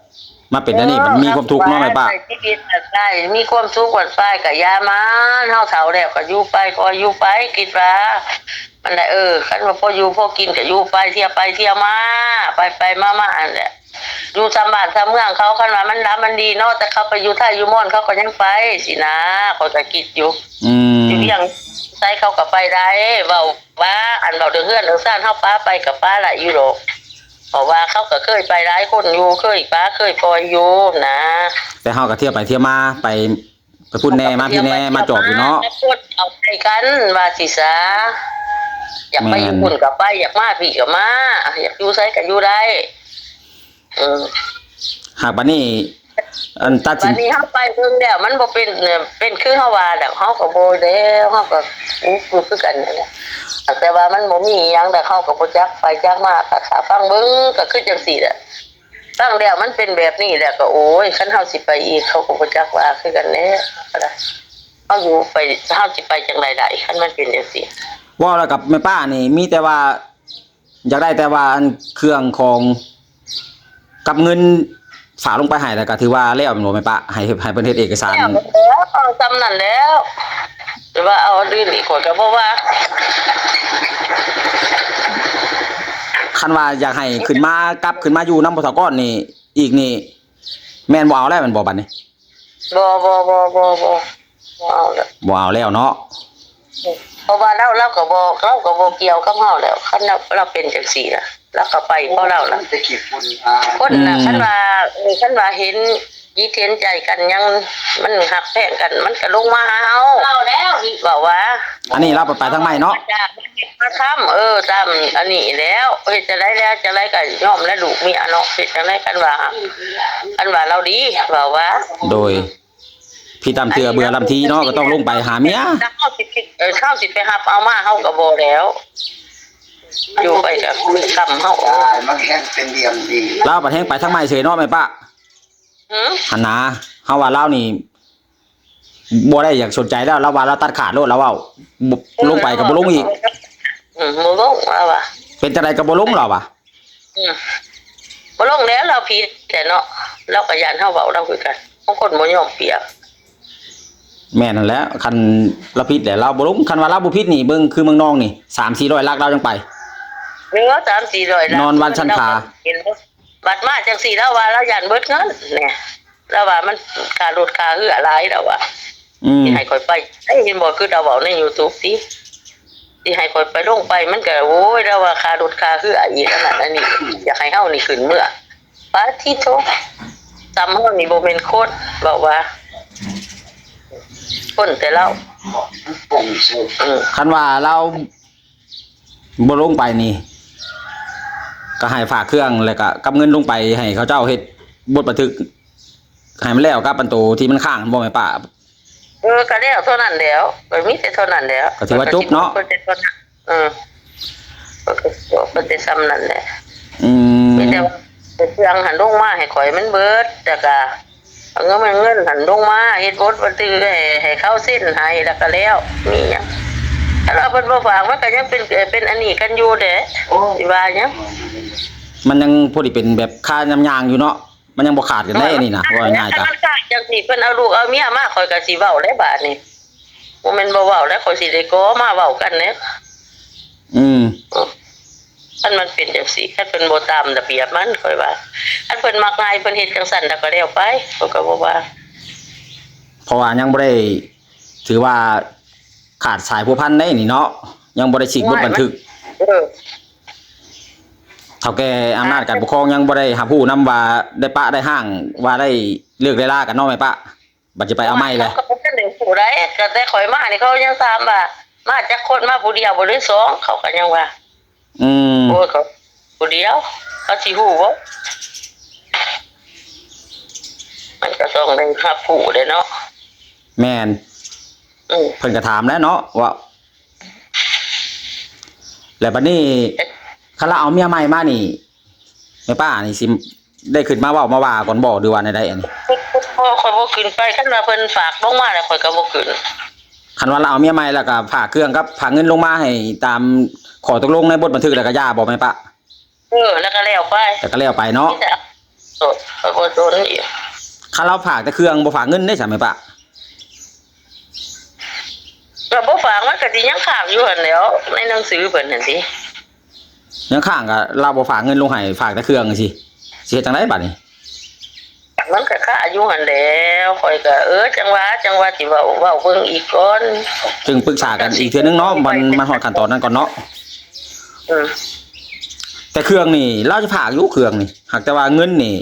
ມາເປັນອັນນີ້ ເອີ ບັດມີຄວາມທຸກເນາະແມ່ປ້າ ໃຊ້ຊີວິດບັ້ນປາຍ ມີຄວາມສຸກບັ້ນປາຍກະຢ່າມັນ ເຮົາເຖົ້າແລ້ວກະຢູ່ໄປ ຄ່ອຍຢູ່ໄປ ຄິດວ່າ ມັນລະ ເອີ ຄັນວ່າພໍຢູ່ພໍກິນກະຢູ່ໄປ ທ່ຽວໄປທ່ຽວມາ ໄປໆມາໆຫັ້ນແຫຼະ ຢູ່ຕາມບ້ານຕາມເມືອງເຂົາ ຄັນວ່າມັນດຳມັນດີເນາະ ແຕ່ເຂົາໄປຢູ່ໄທຢູ່ມອນ ເຂົາກະຍັງໄປຊີ້ນະ ຂ້ອຍກະຄິດຢູ່ ອືມ ຢູ່ວຽງໄຊເຂົາກະໄປໄດ້ ເວົ້າວ່າ ອັນເວົ້າເລື່ອງເຮືອນເລື່ອງຊານ ເຮົາປາໄປກະປາໄດ້ຢູ່ດອກ ເພາະວ່າເຂົາກະເຄີຍໄປຫຼາຍຄົນຢູ່ ເຄີຍປາເຄີຍປ່ອຍຢູ່ນະ ແຕ່ເຮົາກະທ່ຽວໄປທ່ຽວມາ ໄປ ໄປພຸ້ນແດ່ມາພີ້ແດ່ ມາຈອບຢູ່ເນາະ ຄົນເອົາໃຈກັນວ່າຊີ້ຊະ ຢາກໄປຢູ່ພຸ້ນກະໄປ ຢາກມາພີ້ກະມາ ຢາກຢູ່ໃສກະຢູ່ໄດ້ ເອີ ຫາກບັດນີ້ ອັນຕັດສິນ ບັດນີ້ເຮົາໄປເບິ່ງແລ້ວ ມັນບໍ່ເປັນ ເປັນຄືເຮົາວ່າດອກ ເຮົາກະບໍ່ແລ້ວ ເຮົາກະອຸກຢູ່ຄືກັນນັ້ນແຫຼະ ແຕ່ວ່າມັນບໍ່ມີອີ່ຫຍັງດອກ ເຮົາກະບໍ່ຈັກໄປຈັກມາ ກະຖ້າຟັງເບິ່ງ ກະຄືຈັ່ງຊີ້ແຫຼະ ຟັງແລ້ວມັນເປັນແບບນີ້ແລ້ວກະ ໂອ້ຍ ຄັນເຮົາຊິໄປອີກ ເຮົາກະບໍ່ຈັກວ່າຄືກັນແຫຼະ ເຮົາຢູ່ໄປ ເຮົາຊິໄປຈັ່ງໃດໄດ້ ຄັນມັນເປັນຈັ່ງຊີ້ ເວົ້າແລ້ວກັບແມ່ປ້ານີ້ ມີແຕ່ວ່າ ຢາກໄດ້ແຕ່ວ່າອັນເຄື່ອງຂອງກັບເງິນຝາກລົງໄປໃຫ້ ແລ້ວກະຖືວ່າແລ້ວແມ່ນບໍ່ແມ່ປ້າ ໃຫ້ ໃຫ້ເພິ່ນເຮັດເອກະສານ ແລ້ວ ແລ້ວ ເອົາສ່ຳນັ້ນແລ້ວ ແຕ່ວ່າເອົາອັນອື່ນອີກຂ້ອຍກະບໍ່ວ່າ ຄັນວ່າຢາກໃຫ້ຂຶ້ນມາ ກັບຂຶ້ນມາຢູ່ນຳພໍ່ເຖົ້າກ້ອນນີ້ອີກນີ້ ແມ່ນບໍ່ເອົາແລ້ວແມ່ນບໍ່ບັດນີ້? ບໍ່ ບໍ່ ບໍ່ ບໍ່ ບໍ່ ບໍ່ເອົາແລ້ວ ບໍ່ເອົາແລ້ວເນາະ ເພາະວ່າລາວ ລາວກະບໍ່ ລາວກະບໍ່ກ່ຽວກັບເຮົາແລ້ວ ຄັນລາວ ລາວເປັນຈັ່ງຊີ້ລະ ລາວກະໄປຂອງລາວລະ ຄົນນະ ອືມ ຄັນວ່າ ເອີ ຄັນວ່າເຫັນຈິດເຫັນໃຈກັນ ຍັງມັນຮັກແພງກັນ ມັນກະລົງມາຫາເຮົາ ເວົ້າແລ້ວ ເວົ້າວ່າ ອັນນີ້ລາວໄປທາງໃໝ່ເນາະ ມາຄ້ຳ ເອີ ຕາມອັນນີ້ແລ້ວ ເຮັດຈັ່ງໃດແລ້ວ ຈັ່ງໃດກະຍອມແລ້ວ ລູກເມຍເນາະ ເຮັດຈັ່ງໃດ ຄັນວ່າ ຄັນວ່າລາວດີ ເວົ້າວ່າ ໂດຍ ຜິດລຳເທື່ອເບື່ອລຳທີເນາະ ກະຕ້ອງລົງໄປຫາເມຍ ເຮົາຊິ ເອີ ເຮົາຊິໄປຮັບເອົາມາ ເຮົາກະບໍ່ແລ້ວ ຢູ່ໄປກະກຳເຮົາ ມັນແຮງເປັນດຽມດີ ລາວບັດແຮງໄປທາງໃໝ່ເສີຍເນາະແມ່ປ້າ ຫື ຫັ້ນນາ ເຮົາວ່າລາວນີ້ບໍ່ໄດ້ຢາກສົນໃຈແລ້ວ ລາວວ່າລາວຕັດຂາດໂລດ ລາວເວົ້າ ບໍ່ ເອີ ລົງໄປກະບໍ່ລົງອີກ ອື ບໍ່ລົງ ລາວວ່າ ເປັນຈັ່ງໃດກະບໍ່ລົງ ລາວວ່າ ອືມ ບໍ່ລົງແລ້ວ ລາວຜິດແຫຼະເນາະ ລາວກະຢ້ານເຮົາເວົ້າລາວຄືກັນ ບາງຄົນບໍ່ຍອມປ່ຽວ ແມ່ນຫັ້ນແຫຼະ ຄັນລາວຜິດແຫຼະລາວບໍ່ລົງ ຄັນວ່າລາວບໍ່ຜິດນີ້ ເບິ່ງຄືເມືອງນອງນີ້ ສາມສີ່ຮ້ອຍຫຼັກລາວຍັງໄປ ເອີ ສາມສີ່ຮ້ອຍຫຼັກ ນອນວັນຊັນຄາ ເຫັນບໍ່ ບັດມາຈັ່ງຊີ້ລາວວ່າລາວຢ້ານເບິດເງິນ ແນ່ ລາວວ່າມັນຄ່າລົດຄ່າເຮືອຫຼາຍ ລາວວ່າ ອືມ ຊິໃຫ້ຂ້ອຍໄປ ເຫັນບໍ່ ຄືລາວເວົ້າໃນຢູທູບຕິ ຊິໃຫ້ຂ້ອຍໄປລົງໄປ ມັນກະ ໂອ້ຍ ລາວວ່າຄ່າລົດຄ່າເຮືອອີກ ອັນນັ້ນອັນນີ້ ຢາກໃຫ້ເຮົານີ້ຂຶ້ນເມືອ ປາທິໂທ ສ່ຳເຮົານີ້ບໍ່ແມ່ນຄົນ ເວົ້າວ່າ ຄົນແຕ່ລາວ ອືມ ຄັນວ່າລາວ ບໍ່ລົງໄປນີ້ ກະໃຫ້ຝາກເຄື່ອງ ແລ້ວກະກັບເງິນລົງໄປໃຫ້ເຂົາເຈົ້າເຮັດບົດບັນທຶກໃຫ້ມັນແລ້ວກັບອັນໂຕທີ່ມັນຄ້າງ ແມ່ນບໍ່ແມ່ປ້າ? ເອີ ກະແລ້ວເທົ່ານັ້ນແຫຼ້ວ ກະມີແຕ່ເທົ່ານັ້ນແຫຼ້ວ ກະຖືວ່າຈົບເນາະ ເພິ່ນແຕ່ສ່ຳນັ້ນແຫຼະ ອືມ ມີແຕ່ວ່າເຄື່ອງຫັ້ນລົງມາໃຫ້ຂ້ອຍມັນເບິດ ແລ້ວກະ ເອົາເງິນ ເງິນຫັ້ນລົງມາເຮັດບົດບັນທຶກໃຫ້ ໃຫ້ເຂົາເຊັນໃຫ້ ແລ້ວກະແລ້ວ ມີຫຍັງ ຄັນວ່າເພິ່ນບໍ່ຝາກ ມັນກະຍັງເປັນ ເປັນອັນນີ້ກັນຢູ່ແຫຼະ ຊິວ່າຫຍັງ ມັນຍັງພໍດີເປັນແບບຄາຍາມຍ່າງຢູ່ເນາະ ມັນຍັງບໍ່ຂາດກັນໄດ້ ອັນນີ້ນະ ເວົ້າງ່າຍໆ ຄັນມັນຂາດຈັ່ງຊີ້ ເພິ່ນເອົາລູກເອົາເມຍມາ ຂ້ອຍກະຊິເວົ້າແລ້ວບາດນີ້ ບໍ່ແມ່ນບໍ່ເວົ້າແລ້ວ ຂ້ອຍຊິໄດ້ກໍມາເວົ້າກັນແຫຼະ ອືມ ເອີ ຄັນມັນເປັນຈັ່ງຊີ້ ຄັນເພິ່ນບໍ່ຕາມລະບຽບມັນ ຂ້ອຍວ່າ ຄັນເພິ່ນມັກງ່າຍ ເພິ່ນເຮັດຈັ່ງຊັ້ນລະກະແລ້ວໄປ ຂ້ອຍກະບໍ່ວ່າ ເພາະວ່າຍັງບໍ່ໄດ້ ຖືວ່າຂາດສາຍພົວພັນໄດ້ນີ້ເນາະ ຍັງບໍ່ໄດ້ສີກບົດບັນທຶກ ເອີ ເຖົ້າແກ່ອຳນາດການປົກຄອງຍັງບໍ່ໄດ້ຮັບຮູ້ນຳວ່າໄດ້ປະໄດ້ຮ້າງ ວ່າໄດ້ເລີກໄດ້ລາກັນເນາະແມ່ປ້າ ບັດຈະໄປເອົາໃໝ່ແຫຼະ ເຂົາກະບໍ່ທັນໄດ້ຮູ້ ຜູ້ໃດ ກໍແຕ່ຂ້ອຍມານີ້ ເຂົາຍັງຖາມວ່າ ມາຈັກຄົນ ມາຜູ້ດຽວບໍ່ ຫຼືສອງ ເຂົາກໍຍັງວ່າ ອືມ ໂອ້ຍ ກໍຜູ້ດຽວ ເຂົາຊິຮູ້ບໍ່? ມັນກໍຕ້ອງໄດ້ຮັບຮູ້ແຫຼະເນາະ. ແມ່ນ ອືມ ເພິ່ນກໍຖາມແຫຼະເນາະ ວ່າ ແລ້ວບັດນີ້ ຄັນລາວເອົາເມຍໃໝ່ມານີ້ ແມ່ປ້ານີ້ຊິໄດ້ຂຶ້ນມາເວົ້າມາວ່າກ່ອນບໍ່ ຫຼືວ່າແນວໃດອັນນີ້? ບໍ່ ຂ້ອຍບໍ່ຂຶ້ນໄປ ຄັນວ່າເພິ່ນຝາກລົງມາແລ້ວ ຂ້ອຍກໍບໍ່ຂຶ້ນ. ຄັນວ່າລາວເອົາເມຍໃໝ່ ແລ້ວກໍຝາກເຄື່ອງກັບຝາກເງິນລົງມາໃຫ້ຕາມຂໍ້ຕົກລົງໃນບົດບັນທຶກ ແລ້ວກໍຢ່າບໍ່ ແມ່ປ້າ? ເອີ ແລ້ວກໍແລ້ວໄປ ແລ້ວກໍແລ້ວໄປເນາະ. ໂອ້ຍ ຂ້ອຍບໍ່ສົນອີກ. ຄັນລາວຝາກແຕ່ເຄື່ອງ ບໍ່ຝາກເງິນເດ້ຊະ ແມ່ປ້າ? ກໍບໍ່ຝາກ ມັນກໍຊິຍັງຄ້າງຢູ່ຫັ້ນແຫຼ້ວ ໃນໜັງສືເພິ່ນຫັ້ນຕິ. ຍັງຄ້າງ ກໍລາວບໍ່ຝາກເງິນລົງໃຫ້ ຝາກແຕ່ເຄື່ອງຈັ່ງຊີ້ ຊິເຮັດຈັ່ງໃດບັດນີ້? ມັນກໍຄາຢູ່ຫັ້ນແຫຼ້ວ ຂ້ອຍກໍ ເອີ ຈັ່ງວ່າ ຈັ່ງວ່າຊິເວົ້າ ເວົ້າເບິ່ງອີກກ່ອນ ຈຶ່ງປຶກສາກັນອີກເທື່ອໜຶ່ງເນາະ ມັນ ມັນຮອດຂັ້ນຕອນນັ້ນກ່ອນເນາະ. ອືມ ແຕ່ເຄື່ອງນີ້ລາວຈະຝາກຢູ່ ເຄື່ອງນີ້ ຫາກແຕ່ວ່າເງິນນີ້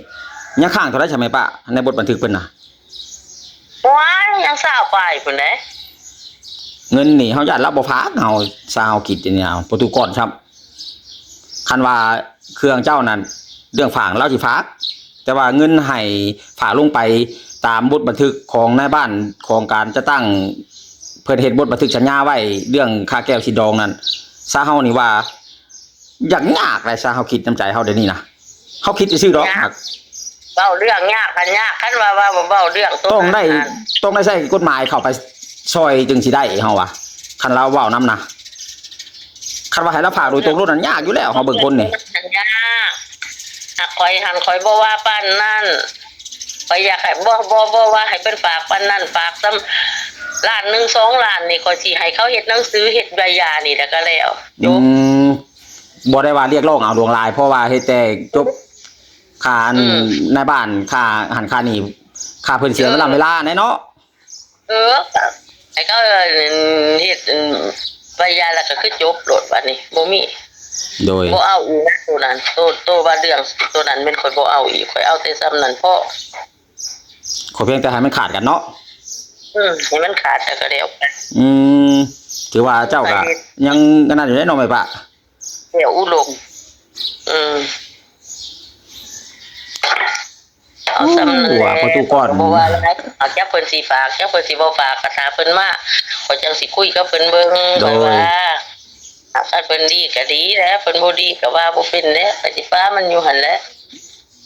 ຍັງຄ້າງເທົ່າໃດຊະ ແມ່ປ້າ ໃນບົດບັນທຶກເພິ່ນນະ? ໂອ້ຍ ຍັງຊາວປາຍພຸ້ນເດ້. ເງິນນີ້ເຮົາຢ້ານລາວບໍ່ຝາກເຮົາ ຊາວເຮົາຄິດນີ້ເອົາ ປະຕູກ້ອນຊ້ຳ. ຄັນວ່າເຄື່ອງເຈົ້ານັ້ນ ເລື່ອງຝາກລາວຊິຝາກ ແຕ່ວ່າເງິນໃຫ້ຝາກລົງໄປຕາມບົດບັນທຶກຂອງນາຍບ້ານ ຂອງການຈັດຕັ້ງ ເພິ່ນເຮັດບົດບັນທຶກສັນຍາໄວ້ເລື່ອງຄ່າແກ້ວສີດອງນັ້ນ ຊາວເຮົານີ້ວ່າ ຢາກຍາກໄດ໋ ຊາເຮົາຄິດນຳໃຈເຮົາດຽວນີ້ນະ ເຮົາຄິດຊື່ໆດອກ. ຍາກ ເວົ້າເລື່ອງຍາກຫັ້ນຍາກ ຄັນວ່າ ວ່າເວົ້າເລື່ອງໂຕ ຕ້ອງໄດ້ ນັ້ນ ຕ້ອງໄດ້ໃຊ້ກົດໝາຍເຂົ້າໄປຊ່ອຍຈຶ່ງຊິໄດ້ ເຮົາວ່າ ຄັນລາວເວົ້ານຳນະ ຄັນວ່າໃຫ້ລາວຝາກໂດຍຕົງໂລດນັ້ນຍາກຢູ່ແລ້ວ ເຮົາເບິ່ງຄົນນີ້ ຍາກ. ຫາກຂ້ອຍຫັ້ນ ຂ້ອຍບໍ່ວ່າປານນັ້ນ ຂ້ອຍຢາກໃຫ້ ບໍ່ ບໍ່ ບໍ່ວ່າໃຫ້ເພິ່ນຝາກປານນັ້ນ ຝາກສ່ຳລ້ານໜຶ່ງ ສອງລ້ານນີ້ ຂ້ອຍຊິໃຫ້ເຂົາເຮັດໜັງສື ເຮັດໃບຫຍ່ານີ້ ແລ້ວກໍແລ້ວ ຈົບ. ອືມ ບໍ່ໄດ້ວ່າຮຽກຮ້ອງເອົາຫຼວງຫຼາຍ ເພາະວ່າເຮັດແຕ່ຈົບຄ່າອັນ ອືມ ນາຍບ້ານ ຄ່າຫັ້ນຄ່ານີ້ ຄ່າເພິ່ນເສຍ ເອີ ເວລາ ເວລາແດ່ເນາະ. ເອີ ໃຫ້ເຂົາເຮັດ ອືມ ໃບຫຍ່າແລ້ວກໍຄືຈົບໂລດ ບັດນີ້ບໍ່ມີ ໂດຍ ບໍ່ເອົາອີກນະໂຕນັ້ນ ໂຕ ໂຕວ່າເລື່ອງໂຕນັ້ນແມ່ນຂ້ອຍບໍ່ເອົາອີກ ຂ້ອຍເອົາແຕ່ສ່ຳນັ້ນພໍ. ຂໍພຽງແຕ່ໃຫ້ມັນຂາດກັນເນາະ. ອືມ ໃຫ້ມັນຂາດແລ້ວກໍແລ້ວໄປ. ອືມ ຖືວ່າເຈົ້າກໍຍັງອັນນັ້ນຢູ່ເດ້ເນາະ ແມ່ປ້າ. ແລ້ວອຸດົມ. ອືມ ເອົາສ່ຳນັ້ນແຫຼະ ປະຕູກ້ອນ ບໍ່ວ່າແລ້ວ ຈັກເພິ່ນຊິຝາກ ຈັກເພິ່ນຊິບໍ່ຝາກ ກໍຖ້າເພິ່ນມາ ຂ້ອຍຈັ່ງຊິຄຸຍກັບເພິ່ນເບິ່ງ. ໂດຍ ຂ້ອຍວ່າ ຖ້າເພິ່ນດີກໍດີແຫຼະ ເພິ່ນບໍ່ດີກໍວ່າບໍ່ເປັນແຫຼະ ຂ້ອຍຊິປະມັນຢູ່ຫັ້ນແຫຼະ.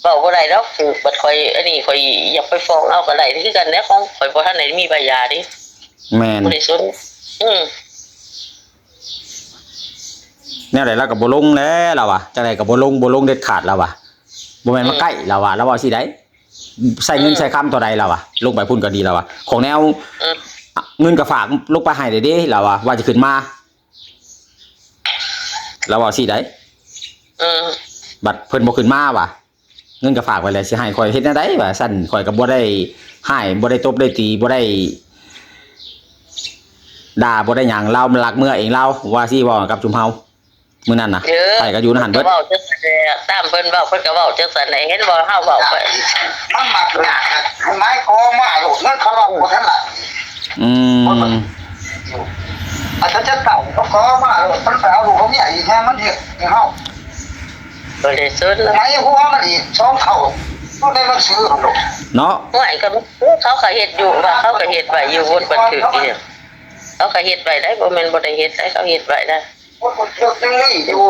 ເວົ້າບໍ່ໄດ້ດອກ ຖືກບັດຂ້ອຍ ອັນນີ້ຂ້ອຍຢາກໄປຟ້ອງເອົາກໍໄດ້ຄືກັນແຫຼະ ຂອງຂ້ອຍບໍ່ທັນໄດ້ມີໃບຫຍ່າເດ້. ແມ່ນ ບໍ່ໄດ້ສົນ. ອືມ ແນວໃດລາວກໍບໍ່ລົງແຫຼະ ລາວວ່າ ຈັ່ງໃດກໍບໍ່ລົງ ບໍ່ລົງເດັດຂາດ ລາວວ່າ. ບໍ່ແມ່ນມາໃກ້ ອືມ ລາວວ່າ ລາວເວົ້າຊີ້ໃດ໋ ໃຊ້ເງິນ ອືມ ໃຊ້ຄຳເທົ່າໃດ ລາວວ່າ ລົງໄປພຸ້ນກໍດີ ລາວວ່າ ຂອງແນວ ອືມ ເງິນກໍຝາກລົງໄປໃຫ້ແລ້ວເດ້ ລາວວ່າ ວ່າຈະຂຶ້ນມາ ລາວເວົ້າຊີ້ໃດ໋. ອືມ ບັດເພິ່ນບໍ່ຂຶ້ນມາວ່າ ເງິນກໍຝາກໄວ້ແລ້ວ ຊິໃຫ້ຂ້ອຍເຮັດແນວໃດວ່າຊັ້ນ ຂ້ອຍກໍບໍ່ໄດ້ຮ້າຍ ບໍ່ໄດ້ຕົບໄດ້ຕີ ບໍ່ໄດ້ດ່າ ບໍ່ໄດ້ຫຍັງ ລາວລັກເມືອເອງ ລາວວ່າຊີ້ ເວົ້າກັບຊຸມເຮົາມື້ນັ້ນນະ ເອີ ໃຜກໍຢູ່ໃນຫັ້ນເບິດ ເພິ່ນກໍເວົ້າຈັ່ງຊັ້ນແຫຼະ ຕາມເພິ່ນເວົ້າ ເພິ່ນກໍເວົ້າຈັ່ງຊັ້ນແຫຼະ ເຫັນບໍ່ ເຮົາເວົ້າໄປ ມັນມັກຍາກ ໃຫ້ໄມ້ກໍມາໂລດ ເງິນເຂົາເວົ້າບໍ່ທັນຫຼາຍ. ອືມ ອາດຈະເຈົ້າກໍມາໂລດ ມັນໄປເອົາລູກເອົາເມຍອີກ ແຮງມັນເຮັດໃຫ້ເຮົາ ບໍ່ໄດ້ສົນ ໃນຫົວມັນອີກສອງເທົ່າ ຢູ່ໃນໜັງສືຫັ້ນໂລດເນາະ. ຫ້ວຍ ກໍເຂົາກໍເຮັດຢູ່ ວ່າເຂົາກໍເຮັດໄວ້ຢູ່ ບົດບັນທຶກອີ່ຫຍັງ ເຂົາກໍເຮັດໄວ້ໄດ໋ ບໍ່ແມ່ນບໍ່ໄດ້ເຮັດໄດ໋ ເຂົາເຮັດໄວ້ໄດ໋ ບົດບັນທຶກຍັງມີຢູ່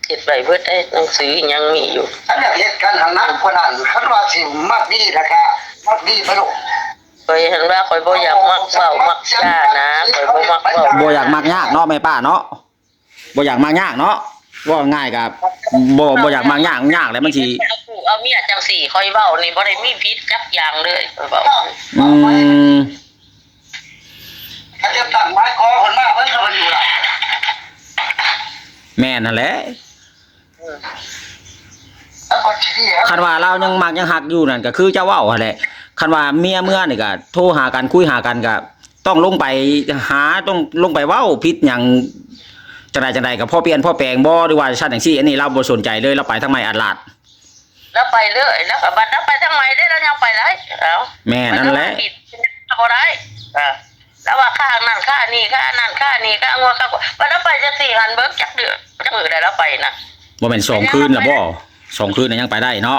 ເຮັດໄວ້ເບິດໄດ໋ ໜັງສືຍັງມີຢູ່. ອັນຢາກເຮັດກັນຫັ້ນໜັກກວ່ານັ້ນ ຄັນວ່າຊິມັກດີແທ້ກໍມັກດີໄປໂລດ. ຂ້ອຍຫັ້ນວ່າຂ້ອຍບໍ່ຢາກມັກເວົ້າມັກຈານະ ຂ້ອຍບໍ່ມັກເວົ້າ ບໍ່ຢາກມັກຍາກເນາະ ແມ່ປ້າເນາະ. ບໍ່ຢາກມັກຍາກເນາະ ເວົ້າງ່າຍກໍບໍ່ ບໍ່ຢາກມັກຍາກ ຍາກແລ້ວມັນຊິ ເອົາລູກເອົາເມຍຈັ່ງຊີ້ ຂ້ອຍເວົ້ານີ້ບໍ່ໄດ້ມີຜິດຈັກຢ່າງເລີຍ ຂ້ອຍເວົ້າ. ອືມ ເຂົາຈະຕັ້ງໝາຍຂໍເພິ່ນມາ ເພິ່ນກໍບໍ່ຢູ່ລະ. ແມ່ນຫັ້ນແຫຼະ ເອີ ຄັນວ່າລາວຍັງມັກຍັງຮັກຢູ່ນັ້ນ ກໍຄືເຈົ້າເວົ້າຫັ້ນແຫຼະ ຄັນວ່າເມຍເມືອນີ້ກໍໂທຫາກັນ ຄຸຍຫາກັນ ກໍ ຕ້ອງລົງໄປຫາ ຕ້ອງລົງໄປເວົ້າຜິດຫຍັງ ຈັ່ງໃດຈັ່ງໃດກໍພໍປ່ຽນພໍແປງບໍ່ ຫຼືວ່າຊັ້ນຈັ່ງຊີ້ ອັນນີ້ລາວບໍ່ສົນໃຈເລີຍ ລາວໄປທາງໃໝ່ອາດລາດ ລາວໄປເລີຍ ລາວກໍບັດລາວໄປທາງໃໝ່ເດ້ ລາວຍັງໄປໄດ້. ເອົ້າ ແມ່ນນັ້ນແຫຼະ ມັນຜິດ ກໍບໍ່ໄດ້ ເອີ ລາວວ່າຄ່ານັ້ນຄ່ານີ້ ຄ່ານັ້ນຄ່ານີ້ ຄ່າງົວຄ່າຄວາຍ ບັດລາວໄປຈັກສີ່ຫັ້ນ ເບິ່ງຈັກເດືອນ ຈັກມື້ໃດລາວໄປນະ ບໍ່ແມ່ນສອງຄືນລະບໍ? ສອງຄືນນະຍັງໄປໄດ້ເນາະ.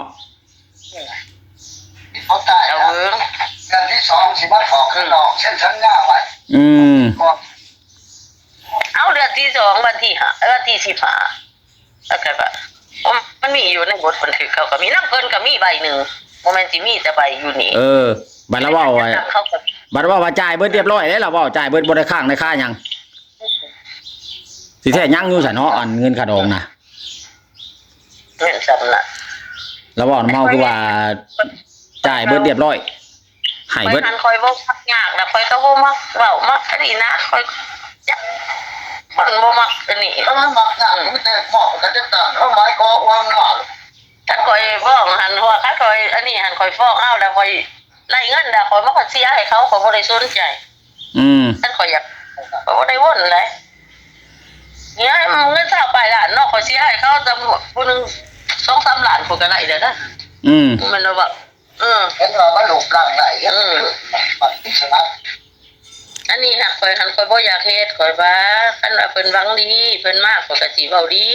ເອີ ບໍ່ຕາຍ ເອົາເບິ່ງ ເດືອນທີສອງຊິມາຂໍເງິນອອກ ເຊັນສັນຍາໄວ້. ອືມ ເອົາ ເດືອນທີສອງ ວັນທີຫ້າ ເອີ ວັນທີສິບຫ້າ ແລ້ວກໍ ໂອ້ ມັນມີຢູ່ໃນບົດບັນທຶກ ເຂົາກໍມີ ນຳເພິ່ນກໍມີໃບໜຶ່ງ ບໍ່ແມ່ນຊິມີແຕ່ໃບຢູ່ນີ້. ເອີ ບັດລາວເວົ້າ ເຂົາກໍ ບັດເວົ້າວ່າຈ່າຍເບິດຮຽບຮ້ອຍແລ້ວ ລາວເວົ້າ ຈ່າຍເບິດ ບໍ່ໄດ້ຄ້າງໄດ້ຄາຫຍັງ. ທີ່ແທ້ຍັງຢູ່ຊະເນາະ ອັນເງິນຄ່າດອງນະ ແມ່ນສ່ຳນັ້ນ ລາວເວົ້ານຳເຮົາຄືວ່າ ຈ່າຍເບິດຮຽບຮ້ອຍ ໃຫ້ເບິດ. ຂ້ອຍຫັ້ນຂ້ອຍບໍ່ມັກຍາກນະ ຂ້ອຍກໍບໍ່ມັກເວົ້າມັກອັນນີ້ນະ ຂ້ອຍຈັກ ມັນບໍ່ມັກອັນນີ້ ເອີ ມັນມັກຍາກ ມີແຕ່ມອບກະຈັດການ ເອົາໄມ້ກໍອວນມາ. ຄັນຂ້ອຍຟ້ອງຫັ້ນ ເພາະວ່າຄັນຂ້ອຍອັນນີ້ຫັ້ນ ຂ້ອຍຟ້ອງເອົາແລ້ວ ຂ້ອຍໄລ່ເງິນແລ້ວ ຂ້ອຍມາເສຍໃຫ້ເຂົາ ຂ້ອຍບໍ່ໄດ້ສົນໃຈ. ອືມ ຄັນຂ້ອຍຢາກ ຂ້ອຍບໍ່ໄດ້ວົນໃດ ເງິນຊາວປາຍລ້ານເນາະ ຂ້ອຍເສຍໃຫ້ເຂົາ ແຕ່ຜູ້ໜຶ່ງສອງສາມລ້ານ ຂ້ອຍກໍໄດ້ແລ້ວນະ. ອືມ ແມ່ນບໍ່? ເອີ ເຫັນວ່າມັນລົບລ້າງໄດ້ ເຮັດ ເອີ ປະຕິສະໜາ ອັນນີ້ຫາກຂ້ອຍຫັ້ນ ຂ້ອຍບໍ່ຢາກເຮັດ ຂ້ອຍວ່າ ຄັນວ່າເພິ່ນຫວັງດີ ເພິ່ນມາ ຂ້ອຍກໍຊິເວົ້າດີ.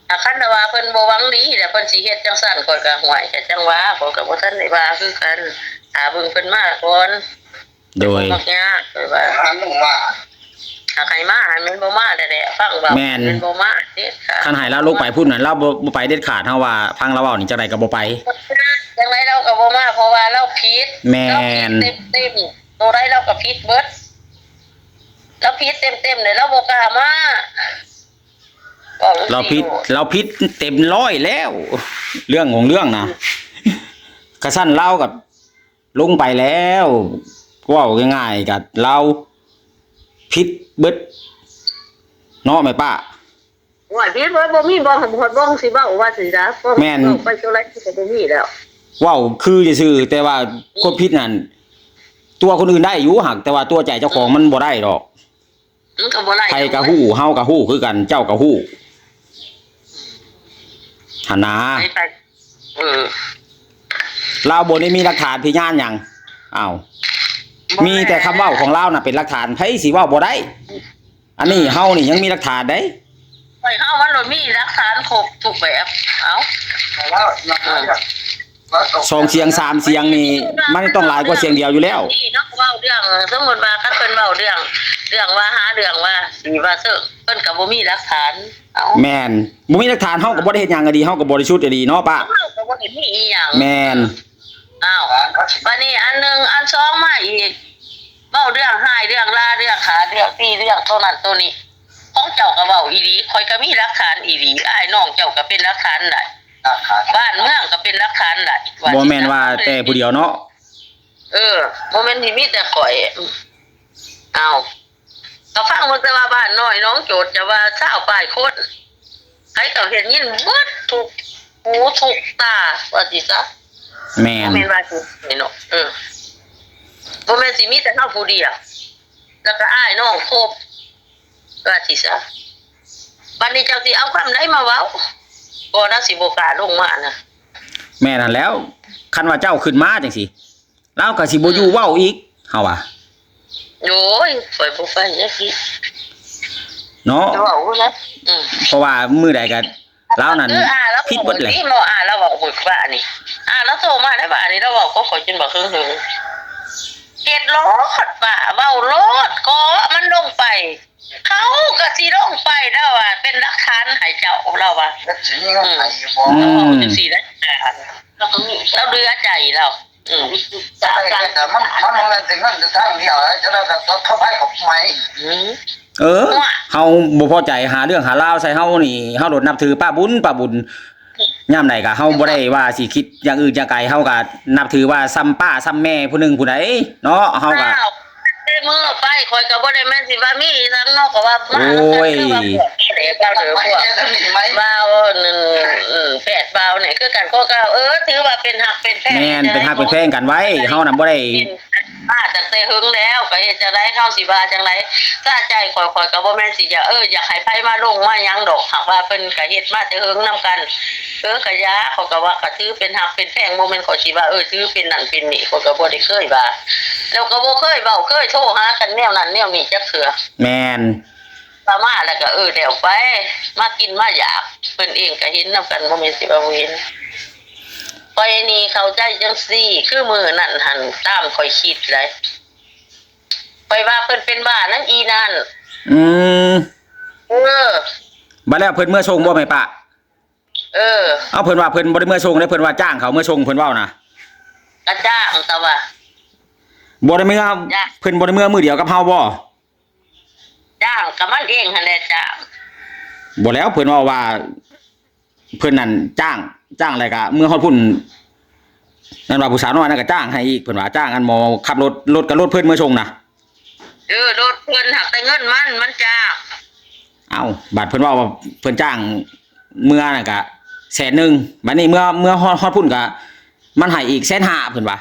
ຖ້າຄັນວ່າເພິ່ນບໍ່ຫວັງດີ ແລ້ວເພິ່ນຊິເຮັດຈັ່ງຊັ້ນ ຂ້ອຍກໍ ຫ້ວຍ ກໍຈັ່ງວ່າ ຂ້ອຍກໍບໍ່ທັນໄດ້ວ່າຄືກັນ ຖ້າເບິ່ງເພິ່ນມາກ່ອນ. ໂດຍ ບໍ່ມັກຍາກ ຂ້ອຍວ່າ ຫາໜູມາ ຖ້າໃຫ້ມາ ໃຫ້ມັນບໍ່ມາແທ້ໆ ຟັງເວົ້າ ແມ່ນ ມັນບໍ່ມາເດັດຂາດ. ຄັນໃຫ້ລາວລົງໄປພຸ້ນນັ້ນ ລາວບໍ່ ບໍ່ໄປເດັດຂາດ ເຮົາວ່າ ຟັງລາວເວົ້ານີ້ ຈັ່ງໃດກໍບໍ່ໄປ ຈັ່ງໃດລາວກໍບໍ່ມາ ເພາະວ່າລາວຜິດ. ແມ່ນ ລາວຜິດເຕັມໆ ໂຕໃດລາວກໍຜິດເບິດ ລາວຜິດເຕັມໆ ແລ້ວລາວບໍ່ກ້າມາ. ລາວຜິດ ລາວຜິດເຕັມຮ້ອຍແລ້ວ ເລື່ອງຂອງເລື່ອງນະ ກະຊັ້ນລາວກໍລົງໄປແລ້ວ ເວົ້າງ່າຍໆ ກະລາວຜິດເບິດເນາະແມ່ປ້າ. ໂອ້ຍ ຜິດເບິດ ບໍ່ມີບ່ອນ ຮອດບ່ອນຊິເວົ້າວ່າຊິດາ ແມ່ນ ເວົ້າໄປໂຕໃດກໍບໍ່ມີແລ້ວ ເວົ້າຄືຊື່ໆ ແຕ່ວ່າຄວາມຜິດນັ້ນ ຕົວຄົນອື່ນໄດ້ຢູ່ ຫາກແຕ່ວ່າຕົວໃຈເຈົ້າຂອງມັນບໍ່ໄດ້ດອກ. ມັນກໍບໍ່ໄດ້ ໃຜກໍຮູ້ ເຮົາກໍຮູ້ຄືກັນ ເຈົ້າກໍຮູ້ ຫັ້ນນາ ໃຜ ໃຜ ເອີ ລາວບໍ່ໄດ້ມີຫຼັກຖານພະຍານຫຍັງ ອ້າວ ບໍ່ ມີແຕ່ຄຳເວົ້າຂອງລາວນະເປັນຫຼັກຖານ ໃຜຊິເວົ້າບໍ່ໄດ້ ອັນນີ້ເຮົານີ້ຍັງມີຫຼັກຖານເດ້. ຂ້ອຍເຮົາມັນບໍ່ມີຫຼັກຖານຄົບທຸກແບບ ເອົ້າ ແລ້ວ ເອີ ສອງສຽງສາມສຽງນີ້ ມັນຕ້ອງຫຼາຍກວ່າສຽງດຽວຢູ່ແລ້ວ. ນີ້ເນາະ ເວົ້າເລື່ອງ ສົມມຸດວ່າຄັນເພິ່ນເວົ້າເລື່ອງ ເລື່ອງວ່າຫາເລື່ອງວ່າຊິວ່າເຊິ່ງ ເພິ່ນກໍບໍ່ມີຫຼັກຖານ. ເອົ້າ ແມ່ນ ບໍ່ມີຫຼັກຖານ ເຮົາກໍບໍ່ໄດ້ເຮັດຫຍັງ ອະດີ ເຮົາກໍບໍລິສຸດ ອະດີເນາະປ້າ ເຮົາກໍບໍ່ໄດ້ມີອີ່ຫຍັງ. ແມ່ນ ເອົ້າ ບາດນີ້ອັນໜຶ່ງ ອັນສອງມາອີກ ເວົ້າເລື່ອງຮ້າຍ ເລື່ອງລາ ເລື່ອງຂ້າ ເລື່ອງຕີ ເລື່ອງໂຕນັ້ນໂຕນີ້ ຂອງເຈົ້າກໍເວົ້າອີ່ຫຼີ ຂ້ອຍກໍມີຫຼັກຖານອີ່ຫຼີ ອ້າຍນ້ອງເຈົ້າກໍເປັນຫຼັກຖານໄດ້. ບ້ານເມືອງກໍເປັນຫຼັກຖານໄດ້ວ່າ ບໍ່ແມ່ນວ່າແຕ່ຜູ້ດຽວເນາະ. ເອີ ບໍ່ແມ່ນຊິມີແຕ່ຂ້ອຍ. ເອົ້າ ກໍຟັງເບິ່ງແຕ່ວ່າບ້ານນ້ອຍໜອງໂຈດ ຈະວ່າຊາວປາຍຄົນ ໃຜກໍເຫັນຍິນເບິດທຸກຫູທຸກຕາວ່າຊິຊະ. ແມ່ນ ບໍ່ແມ່ນວ່າຊິເນາະ ເອີ ບໍ່ແມ່ນຊິມີແຕ່ເຮົາຜູ້ດຽວ ແລ້ວກໍອ້າຍນ້ອງຄົບ ວ່າຊິຊະ ບັດນີ້ເຈົ້າຊິເອົາຄຳໃດມາເວົ້າ ກໍລາວຊິບໍ່ກ້າລົງມານະ. ແມ່ນຫັ້ນແຫຼ້ວ ຄັນວ່າເຈົ້າຂຶ້ນມາຈັ່ງຊີ້ ລາວກໍຊິບໍ່ຢູ່ເວົ້າອີກ ເຮົາວ່າ. ໂອ້ຍ ຂ້ອຍບໍ່ໄປຈັກທີເນາະ ເວົ້ານະ ອືມ ເພາະວ່າມື້ໃດກໍ ລາວນັ້ນ ຄືອາລາວ ຜິດເບິດແຫຼະ ເວົ້າດີເນາະ ອາລາວເວົ້າມື້ວານນີ້ ອາລາວໂທມາໃນວານນີ້ ລາວເວົ້າກັບຂ້ອຍຈົນບັກຫຶງໆ ເຮັດໂລດ ປ້າ ເວົ້າໂລດ ກໍມັນລົງໄປ ເຂົາກໍຊິລົງໄປ ລາວວ່າເປັນຫຼັກຖານໃຫ້ເຈົ້າ ລາວວ່າ ແລ້ວຊິມີເງິນໃຫ້ຢູ່ບໍ່? ອືມ ລາວເວົ້າຈັ່ງຊີ້ນະ ລາວເຫຼືອໃຈລາວ. ອືມ ມັນ ມັນບໍ່ແມ່ນແຕ່ເງິນແຕ່ທາງດຽວ ຈະໄດ້ກັບເຂົາໄປກັບໃໝ່. ອືມ ເອີ ເຮົາບໍ່ພໍໃຈ ຫາເລື່ອງຫາລາວໃສ່ເຮົານີ້ ເຮົາໂລດນັບຖືປ້າບຸນ ປ້າບຸນ ຍາມໃດກໍເຮົາບໍ່ໄດ້ວ່າຊິຄິດຢ່າງອື່ນຢ່າງໄກ ເຮົາກໍນັບຖືວ່າສ່ຳປ້າສ່ຳແມ່ຜູ້ໜຶ່ງຜູ້ໃດເນາະ ເຮົາກໍ ແຕ່ມື້ໄປ ຂ້ອຍກໍບໍ່ໄດ້ແມ່ນຊິວ່າມີອີ່ຫຍັງເນາະ ກໍວ່າມາ ໂອ້ຍ ແລ້ວກໍເວົ້າເດີ ພວກ ວ່າ ເອີ ນັ້ນ ເອີ ແພດບ່າວນີ້ຄືກັນ ກໍ ກໍ ເອີ ຖືວ່າເປັນຮັກເປັນແພງ ແມ່ນ ເປັນຮັກເປັນແພງກັນໄວ້ ເຮົານະບໍ່ໄດ້ ມາຕັ້ງແຕ່ເຫິງແລ້ວ ກໍເຮັດຈັ່ງໃດ ເຮົາຊິວ່າຈັ່ງໃດ? ສະໃຈຂ້ອຍ ຂ້ອຍກໍບໍ່ແມ່ນຊິຢາກ ເອີ ຢາກໃຫ້ໃຜມາລົງມາຫຍັງດອກ ຫາກວ່າເພິ່ນກໍເຮັດມາແຕ່ເຫິງນຳກັນ. ເອີ ກໍຢ່າ ຂ້ອຍກໍວ່າ ກໍຖືເປັນຮັກເປັນແພງ ບໍ່ແມ່ນຂ້ອຍຊິວ່າ ເອີ ຖືເປັນນັ້ນເປັນນີ້ ຂ້ອຍກໍບໍ່ໄດ້ເຄີຍວ່າ ແລ້ວກໍບໍ່ເຄີຍເວົ້າ ເຄີຍໂທຫາກັນແນວນັ້ນແນວນີ້ຈັກເທື່ອ. ແມ່ນ. ວ່າມາແລ້ວກໍ ເອີ ແລ້ວໄປ ມາກິນມາຢາກ ເພິ່ນເອງກໍເຫັນນຳກັນ ບໍ່ແມ່ນຊິວ່າບໍ່ເຫັນ. ຂ້ອຍນີ້ເຂົ້າໃຈຈັ່ງຊີ້ ຄືມື້ນັ້ນຫັ້ນ ຕາມຂ້ອຍຄິດໄດ໋ ຂ້ອຍວ່າເພິ່ນເປັນບ້ານຳອີ່ນັ້ນ. ອືມ ເອີ ບັດແລ້ວເພິ່ນເມືອສົ່ງບໍ່ແມ່ປ້າ? ເອີ ເອົາ ເພິ່ນວ່າເພິ່ນບໍ່ໄດ້ເມືອສົ່ງເດ້ ເພິ່ນວ່າຈ້າງເຂົາເມືອສົ່ງ ເພິ່ນເວົ້ານະ. ກະຈ້າງ ແຕ່ວ່າ ບໍ່ໄດ້ເມືອ ຈ້າງ ເພິ່ນບໍ່ໄດ້ເມືອມື້ດຽວກັບເຮົາບໍ່? ຈ້າງ ກະມັນເອງຫັ້ນແຫຼະຈ້າງ. ບໍ່ແລ້ວ ເພິ່ນເວົ້າວ່າ ເພິ່ນນັ້ນຈ້າງ ຈ້າງແລ້ວກະເມືອຮອດພຸ້ນ ນັ້ນວ່າຜູ້ສາວນ້ອຍນັ້ນກະຈ້າງໃຫ້ອີກ ເພິ່ນວ່າຈ້າງອັນໝໍຂັບລົດ ລົດກະລົດເພິ່ນເມືອສົ່ງນະ. ເອີ ລົດເພິ່ນ ຫາກແຕ່ເງິນມັນ ມັນຈ້າງ. ເອົ້າ ບາດເພິ່ນເວົ້າວ່າເພິ່ນຈ້າງເມືອນັ້ນກະແສນໜຶ່ງ ບາດນີ້ເມືອ ເມືອຮອດ ຮອດພຸ້ນກະມັນໃຫ້ອີກແສນຫ້າ ເພິ່ນວ່າ.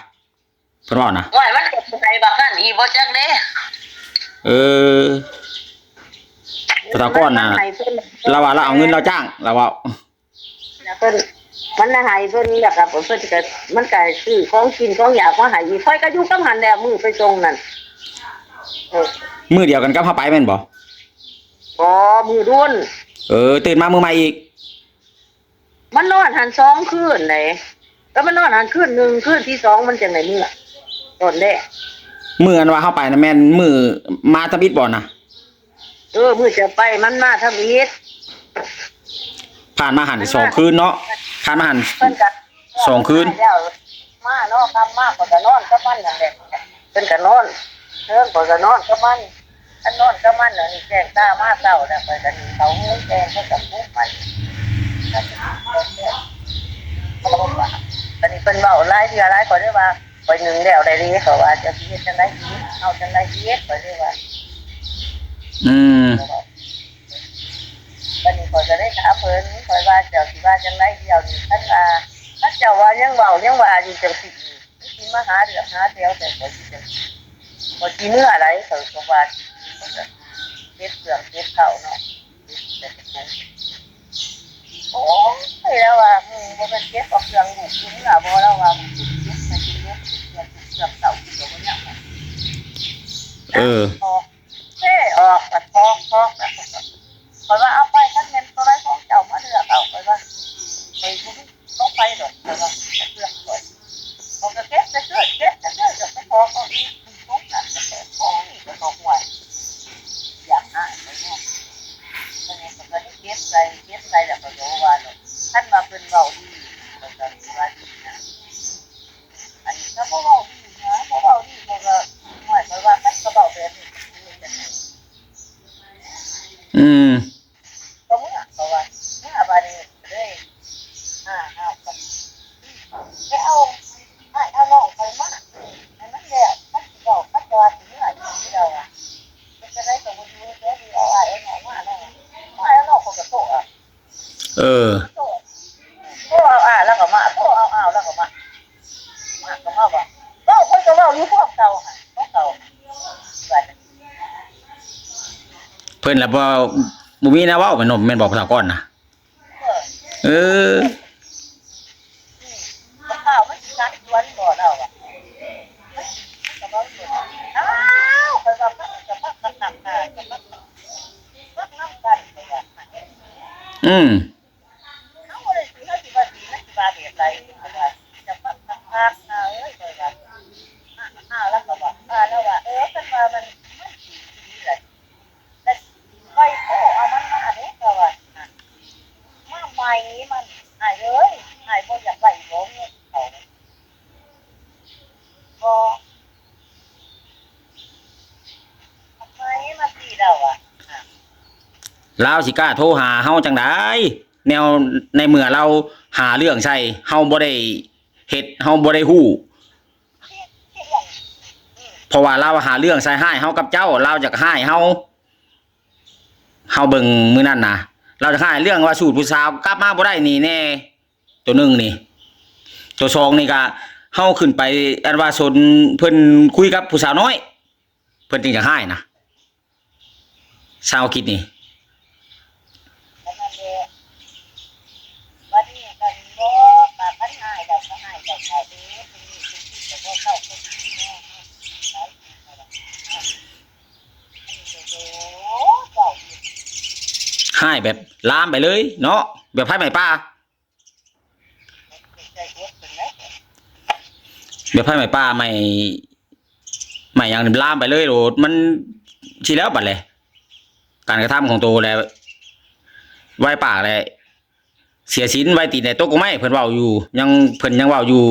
ເພິ່ນເວົ້ານະ. ໂອ້ຍ ມັນກໍຊິໃຫ້ບັກນັ້ນອີກບໍ່ຈັກເດ້. ເອີ ແຕ່ກ່ອນນະ ລາວວ່າລາວເອົາເງິນລາວຈ້າງ ລາວເວົ້າ. ແລ້ວເພິ່ນ ມັນໃຫ້ເພິ່ນ ແລ້ວກໍເພິ່ນກໍ ມັນກໍຊື້ຂອງກິນຂອງຢາກມາໃຫ້ອີກ. ຂ້ອຍກໍຢູ່ກັບຫັ້ນແຫຼະ ມື້ໄປສົ່ງນັ້ນ. ເອີ ມື້ດຽວກັນກັບເຮົາໄປແມ່ນບໍ່? ບໍ່ ມື້ດົນ. ເອີ ຕື່ນມາມື້ໃໝ່ອີກ. ມັນນອນຫັ້ນສອງຄືນໃດ໋ ກໍມັນນອນຫັ້ນຄືນໜຶ່ງ ຄືນທີສອງມັນຈັ່ງໄດ້ເມືອ ຕອນແລກ. ມື້ອັນວ່າເຮົາໄປນະ ແມ່ນມື້ມາທຳອິດບໍ່ນະ? ເອີ ມື້ຈະໄປມັນມາທຳອິດ. ຜ່ານມາຫັ້ນ ມັນມາ ສອງຄືນເນາະ ຜ່ານມາຫັ້ນ ເພິ່ນກໍ ສອງຄືນ ແລ້ວ ມາເນາະ ກັບມາຂ້ອຍກໍນອນກັບມັນນັ້ນແຫຼະ ເພິ່ນກໍນອນເທິງ ຂ້ອຍກໍນອນກັບມັນ. ຄັນນອນກັບມັນແລ້ວນີ້ ແຈ້ງຕາມາເຊົ້າແລ້ວ ຂ້ອຍກໍໜີເຂົ້າໂຮງແກງ ຂ້ອຍກໍປຸກມັນ. ບາດນີ້ເພິ່ນເວົ້າຫຼາຍເທື່ອຫຼາຍ ຂ້ອຍເລີຍວ່າ ຂ້ອຍໜຶ້ງແລ້ວໄດ໋ເດ້ ຂ້ອຍວ່າ ເຈົ້າຊິເຮັດຈັ່ງໃດອີກ ເອົາຈັ່ງໃດອີກ ຂ້ອຍເລີຍວ່າ. ອືມ ບາດນີ້ຂ້ອຍກໍໄດ້ຖາມເພິ່ນ ຂ້ອຍວ່າ ເຈົ້າຊິວ່າຈັ່ງໃດດຽວນີ້ ຄັນວ່າ ຄັນເຈົ້າວ່າຍັງເວົ້າຍັງວ່າຢູ່ຈັ່ງຊີ້ ຊິມາຫາເລື່ອງຫາແຖວໃສ່ຂ້ອຍຢູ່ຈັ່ງຊີ້ ຂ້ອຍຊິເມືອໃດ ຂ້ອຍກໍວ່າ ເກັບເຄື່ອງເກັບເຂົ້າເນາະ ໂອ້ຍ ລາວວ່າ ອືມ ບໍ່ແມ່ນເກັບເອົາເຄື່ອງລູກເມືອບໍ່ ລາວວ່າ ເກັບໃສ່ເປັນເງິນເປັນເຄື່ອງ ເຄື່ອງເຂົ້າກິນກໍບໍ່ຍັງ. ເອີ ເທອອກ ກະຖອກ ຖອກ ຂ້ອຍວ່າ ເອົາໄປ ຄັນແມ່ນຕົວໃດຂອງເຈົ້າມາເລືອກເອົາ ຂ້ອຍວ່າ ຂ້ອຍບໍ່ມີຂອງໃຜດອກ ຂ້ອຍວ່າ ເລື່ອງຂອງຂ້ອຍ ຂ້ອຍກໍເກັບແຕ່ເກີດ ເກັບແຕ່ເກີດ ກໍໄປຂໍເຂົາອີກ ຂອງນັ້ນກໍຂໍ ຂອງນີ້ກໍຂໍ ຫ້ວຍ ຢາກອາຍໄປເນາະ ກໍເກັບໃສ່ ເກັບໃສ່ແລ້ວ ຂ້ອຍກໍບໍ່ວ່າດອກ ຄັນວ່າເພິ່ນເວົ້າດີ ຂ້ອຍກໍວ່າດີນະ. ອັນນີ້ກໍບໍ່ເວົ້າດີນະ ບໍ່ເວົ້າດີ ຂ້ອຍກໍ ຫ້ວຍ ຂ້ອຍວ່າຄັນເຂົາເວົ້າແບບນີ້ ຊິເຮັດຈັ່ງໃດ? ອືມ ກໍເມືອ ເພາະວ່າເມືອບາດນີ້ເລີຍ ຫາ ຫາກັນ ໄປເອົາ ອ້າຍເອົານ້ອງຂ້ອຍມາ ໃຫ້ມັນແລ້ວ ຄັນຊິເວົ້າ ຄັນຈະວ່າຊິເມືອອີ່ຫຼີແລ້ວອະ ເຮັດຈັ່ງໃດກໍບໍ່ຢູ່ ເຮັດແນວດີ ເອົາອ້າຍເອົານ້ອງມາແລ້ວ ອ້າຍເອົານ້ອງຂ້ອຍກໍໂທ ເອີ ໂທເອົາອ້າຍລາວກໍມາ ໂທເອົາອ້າວລາວກໍມາ ມາກໍມາເວົ້າ ເວົ້າເພິ່ນກໍເວົ້າຢູ່ພວກເກົ່າຫັ້ນ ພວກເກົ່າ ເພິ່ນລະບໍ່ ບໍ່ມີແນວເວົ້າແມ່ນບໍ່ ແມ່ນບໍ່ ສາວກ່ອນນະ? ເອີ ເອີ ອືມ ບັກຂາວມັນຊິສັນສວນບໍ່ລາວອະ ມັນ ມັນກໍເວົ້າຢູ່ ອ້າວ ຂ້ອຍວ່າມັນກໍມັກຄັກໆນະ ມັກ ມັກນຳກັນ ຂ້ອຍວ່າ ອືມ ເຮົາບໍ່ໄດ້ຊິ ເຮົາຊິວ່າດີ ມັນຊິວ່າແບບໃດ ຂ້ອຍວ່າ ຈະມັກຄັກໆນະເອີຍ ຂ້ອຍວ່າ ອ້າວ ລາວກໍວ່າ ລາວວ່າ ເອີ ຄັນວ່າມັນ ມັນດີອີ່ຫຼີລະ ແລ້ວໄປຂໍເອົາມັນມາເດ້ ລາວວ່າ ມາໃໝ່ມັນ ອ້າຍເອີຍ ອ້າຍບໍ່ຢາກໄດ້ບໍ່ເງິນເຂົາ ບໍ່ ໃໝ່ມາຊິ ລາວວ່າ ລາວຊິກ້າໂທຫາເຮົາຈັ່ງໃດ ແນວໃນເມື່ອລາວຫາເລື່ອງໃສ່ ເຮົາບໍ່ໄດ້ເຮັດ ເຮົາບໍ່ໄດ້ຮູ້ ເພາະວ່າລາວຫາເລື່ອງໃສ່ ຮ້າຍເຮົາກັບເຈົ້າ ລາວຢາກຮ້າຍເຮົາ ເຮົາເບິ່ງມື້ນັ້ນນະ ລາວຈະຮ້າຍເລື່ອງວ່າສູດຜູ້ສາວກັບມາບໍ່ໄດ້ນີ້ແດ່ ໂຕໜຶ່ງນີ້ ໂຕສອງນີ້ກະ ເຮົາຂຶ້ນໄປ ອັນວ່າຊົນເພິ່ນຄຸຍກັບຜູ້ສາວນ້ອຍ ເພິ່ນຈຶ່ງຈະຮ້າຍນະ ຊາວອັງກິດນີ້. ຮ້າຍແບບລາມໄປເລີຍເນາະ ແບບໄຟໄໝ້ປ່າ. ແບບໄຟໄໝ້ປ່າ ໄໝ້ ໄໝ້ຫຍັງລາມໄປເລີຍໂລດ ມັນຊິແລ້ວບັດແຫຼະ ການກະທຳຂອງໂຕແຫຼະ ໄວປາກແຫຼະ ເສຍສິນ ໄວຕີນແຫຼະ ຕົກກົກໄມ້ ເພິ່ນເວົ້າຢູ່ ຍັງ ເພິ່ນຍັງເວົ້າຢູ່